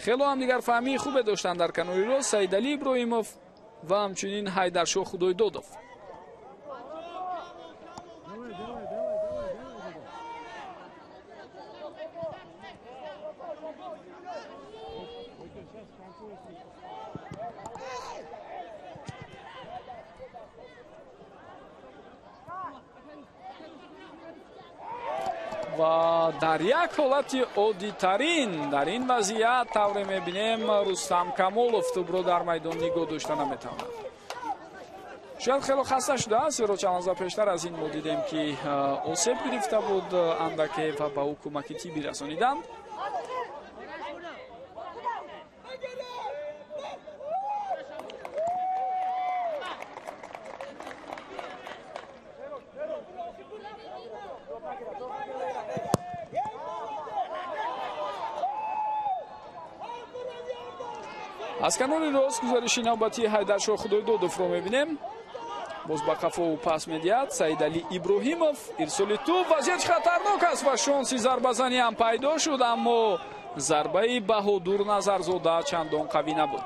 Хело ҳам дигарфаҳмии хубе доштанд дар канори рост Саидалӣ Иброҳимов ва ҳамчунин Ҳайдаршоҳ Худойдодов. Ва дар як ҳолати оддитарин дар ин вазъият тавре мебинем Рустам Камолов тӯбро дар майдон нигоҳ дошта наметавонад. Шояд хело хаста шудааст, зеро чанд лаҳза пештар аз ин мо дидем ки осеб гирифта буд андаке ва ба ӯ кӯмаки тиббӣ расониданд. Аз канори рост гузариши навбатии Ҳайдаршоҳ Худойдодовро мебинем. Боз ба қафо ӯ пас медиҳад Саидалӣ Иброҳимов. Ирсоли тӯб, вазъияти хатарнок аст ва шонси зарбазанӣ ҳам пайдо шуд, аммо зарбаи Баҳодур Назарзода чандон қавӣ набуд.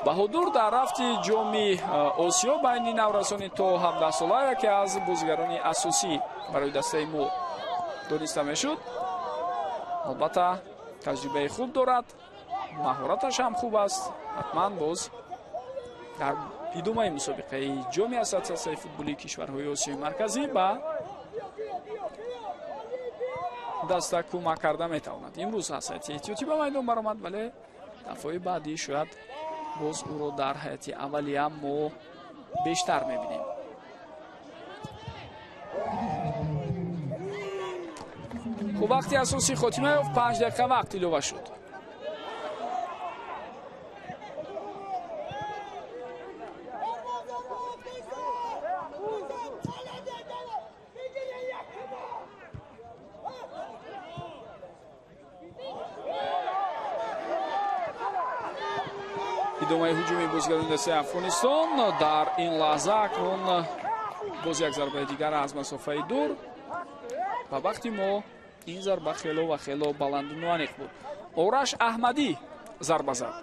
Баҳодур дар рафти ҷоми Осиё байни наврасони то 17 сола яке аз бозигарони асосӣ барои дастаи мо дониста мешуд. Албатта таҷрибаи хуб дорад, маҳораташ ҳам хуб аст. Ҳатман боз дар идомаи мусобиқаи ҷоми ассотсиатсияи футболии кишварҳои Осиёи Марказӣ ба даста кӯмак карда метавонад. Имрӯз аз ҳайати эҳтиётӣ ба майдон баромад, вале дафъаи баъдӣ шояд боз ӯро дар ҳайати аввалия мо бештар мебинем. Хуб, вақти асосӣ хотима ёфт, 5 дақиқа вақт илова шуд. Идомаи ҳуҷуми бозигарони дастаи Афғонистон дар ин лаҳза акнун боз як зарбаи дигар аз масофаи дур. Ба вақти мо ин зарба хело ва хело баланду нуаниқ буд. Ораш Аҳмадӣ зарба зад.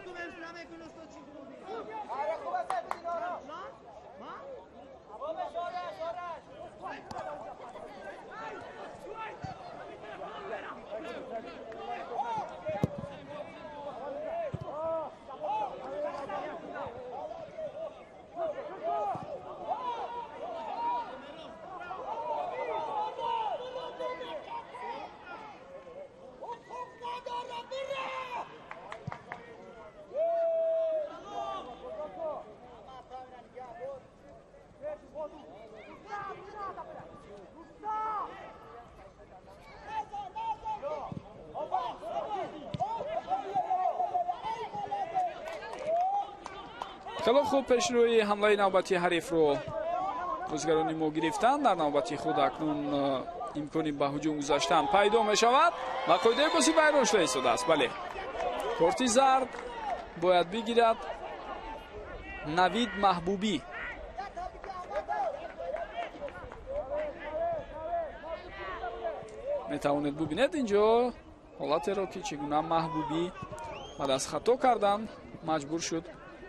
Хело хуб пешрӯи ҳамлаи навбатии ҳарифро бозигарони мо гирифтанд. Дар навбати худ акнун имкони ба ҳуҷум гузаштан пайдо мешавад ва қоидаи бозӣ вайрон шуда истодааст. Бале, корти зард бояд бигирад Навид Маҳбубӣ. Метавонед бубинед инҷо ҳолатеро, ки чӣ гуна Маҳбубӣ баъд аз хато кардан маҷбур шуд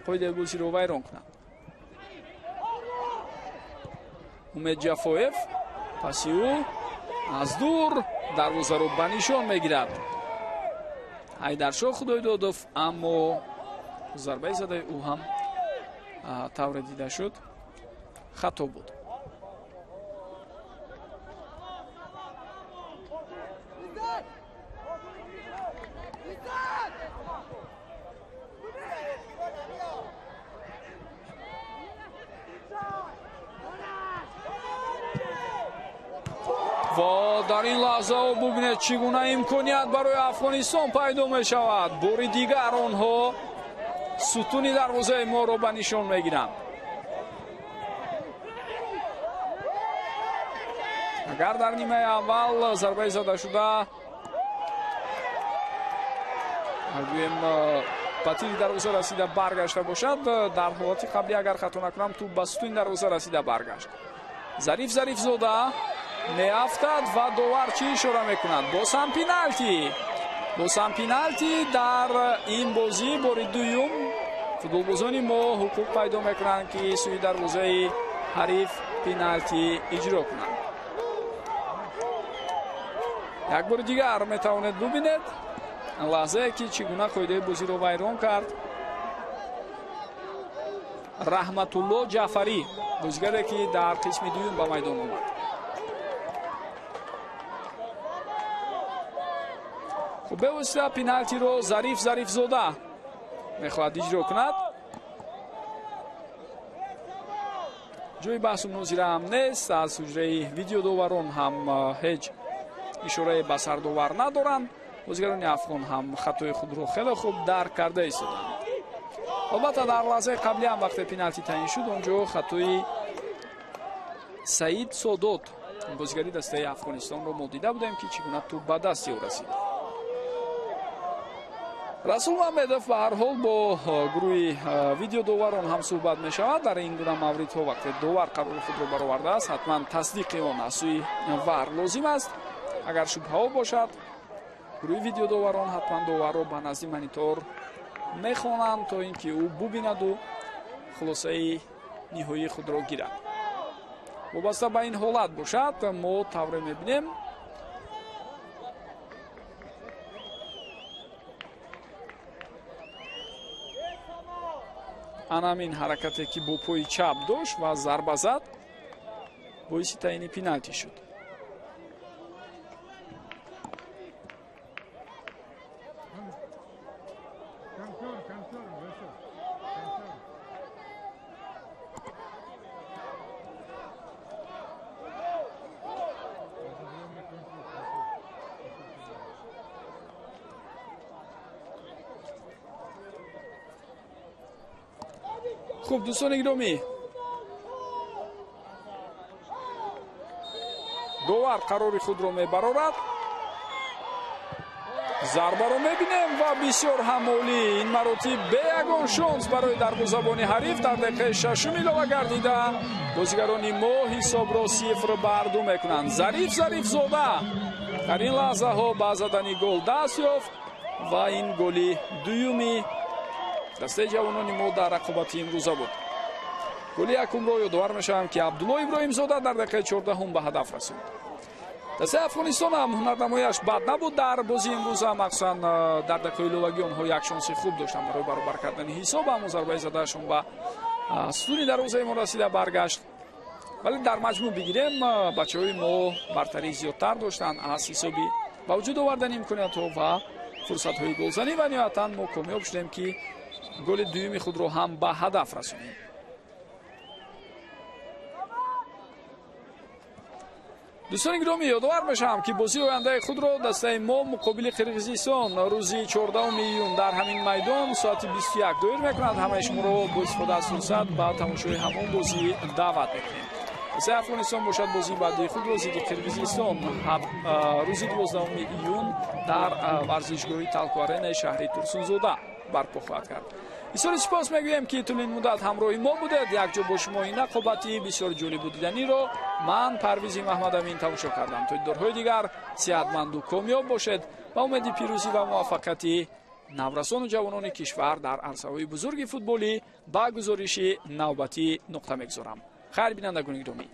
қоидаи бозиро вайрон кунад. Умед Ҷафоев паси ӯ аз дур дарвозаро ба нишон мегирад. Ҳайдаршоҳ Худойдодов, аммо зарбаи задаи ӯ ҳам тавре дида шуд хато буд. Ва дар ин лаҳза бубинед чӣ гуна имконият барои Афғонистон пайдо мешавад. Бори дигар онҳо сутуни дарвозаи моро ба нишон мегиранд. Агар дар нимаи аввал зарбаи зада шуда гӯем ба тири дарвоза расида баргашта бошад, дар ҳолати қаблӣ агар хато накунам тӯб ба сутуни дарвоза расида баргашт. Зариф Зарифзода меафтад ва довар чӣ ишора мекунад? Боз ҳам пеналти. Боз ҳам пеналти дар ин бозӣ. Бори дуюм футболбозони мо ҳуқуқ пайдо мекунанд, ки сӯи дарвозаи ҳариф пеналти иҷро кунанд. Як бори дигар метавонед бубинед лаҳзае, ки чӣ гуна қоидаи бозиро вайрон кард Раҳматулло Ҷаъфарӣ, бозигаре ки дар қисми дуюм ба майдон омад. Хуб, бевосита пеналтиро Зариф Зарифзода мехоҳад иҷро кунад. Ҷои баҳсу мунозира ҳам нест. Аз ҳуҷраи видеодоварон ҳам ҳеҷ ишорае ба сардовар надоранд. Бозигарони афғон ҳам хатои худро хеле хуб дарк карда истоданд. Албатта дар лаҳзаи қаблӣ ҳам вақте пеналти таъин шуд, онҷо хатои Саид Содот, бозигари дастаи Афғонистонро мо дида будем, ки чӣ гуна тӯб ба дасти ӯ расид. Расул Мамедов ба ҳар ҳол бо гурӯҳи видеодоварон ҳам суҳбат мешавад. Дар ин гуна мавридҳо вақте довар қарори худро баровардааст, ҳатман тасдиқи он аз сӯи вар лозим аст. Агар шубҳаҳо бошад, гурӯҳи видеодоварон ҳатман доварро ба назди монитор мехонанд, то ин ки ӯ бубинаду хулосаи ниҳоии худро гирад. Вобаста ба ин ҳолат бошад, мо тавре мебинем, Анамин ҳаракате ки бо пои чап дошт ва зарба зад, боиси таъини пеналти шуд. Хуб, дӯстони гиромӣ, довар қарори худро мебарорад. Зарбаро мебинем ва бисёр ҳам олӣ. Ин маротиб бе ягон шонс барои дарвозабони ҳариф дар дақиқаи шашум илова гардида бозигарони мо ҳисобро 0-2 мекунанд. Зариф Зарифзода дар ин лаҳзаҳо ба задани гол даст ёфт ва ин голи дуюми дастаи ҷавонони мо дар рақобати имрӯза буд. Голи якумро ёдовар мешавам, ки Абдулло Иброҳимзода дар дақиқаи 14 ба ҳадаф расонд. Дастаи Афғонистон ҳам ҳунарнамояш бад набуд дар бозии имрӯза, махсусан дар дақиқаи иловагӣ онҳо як шонси хуб доштанд барои баробар кардани ҳисоб, аммо зарбаи задаашон ба сутуни дарвозаи мо расида баргашт. Вале дар маҷмӯъ бигирем, бачаҳои мо бартарии зиёдтар доштанд аз ҳисоби ба вуҷуд овардани имкониятҳо ва фурсатҳои голзанӣ ва ниҳоятан мо комёб шудем, ки голи дуюми худро ҳам ба ҳадаф расонем. Дӯстони гиромӣ, ёдовар мешавам, ки бозии ояндаи худро дастаи мо муқобили Қирғизистон рӯзи 14 июн дар ҳамин майдон соати 21 доир мекунад. Ҳамаи шуморо бо истифода аз фурсат ба тамошои ҳамон бозӣ даъват мекунем. Дастаи Афғонистон бошад бозии баъдии худро зидди Қирғизистон рӯзи 12 июн дар варзишгоҳи Талко Аренаи шаҳри Турсунзода барпо хоҳад кард. Бисёри сипос мегӯем, ки тӯли ин муддат ҳамроҳи мо будед. Якҷо бо шумо ин рақобати бисёр ҷолибу диданиро ман, Парвизи Маҳмадамин, тамошо кардам. То дидорҳои дигар сиҳатманду комёб бошед. Ба умеди пирӯзӣ ва муваффақияти наврасону ҷавонони кишвар дар арсаҳои бузурги футболӣ ба гузориши навбатӣ нуқта мегузорам. Хайр, бинандагони гиромӣ.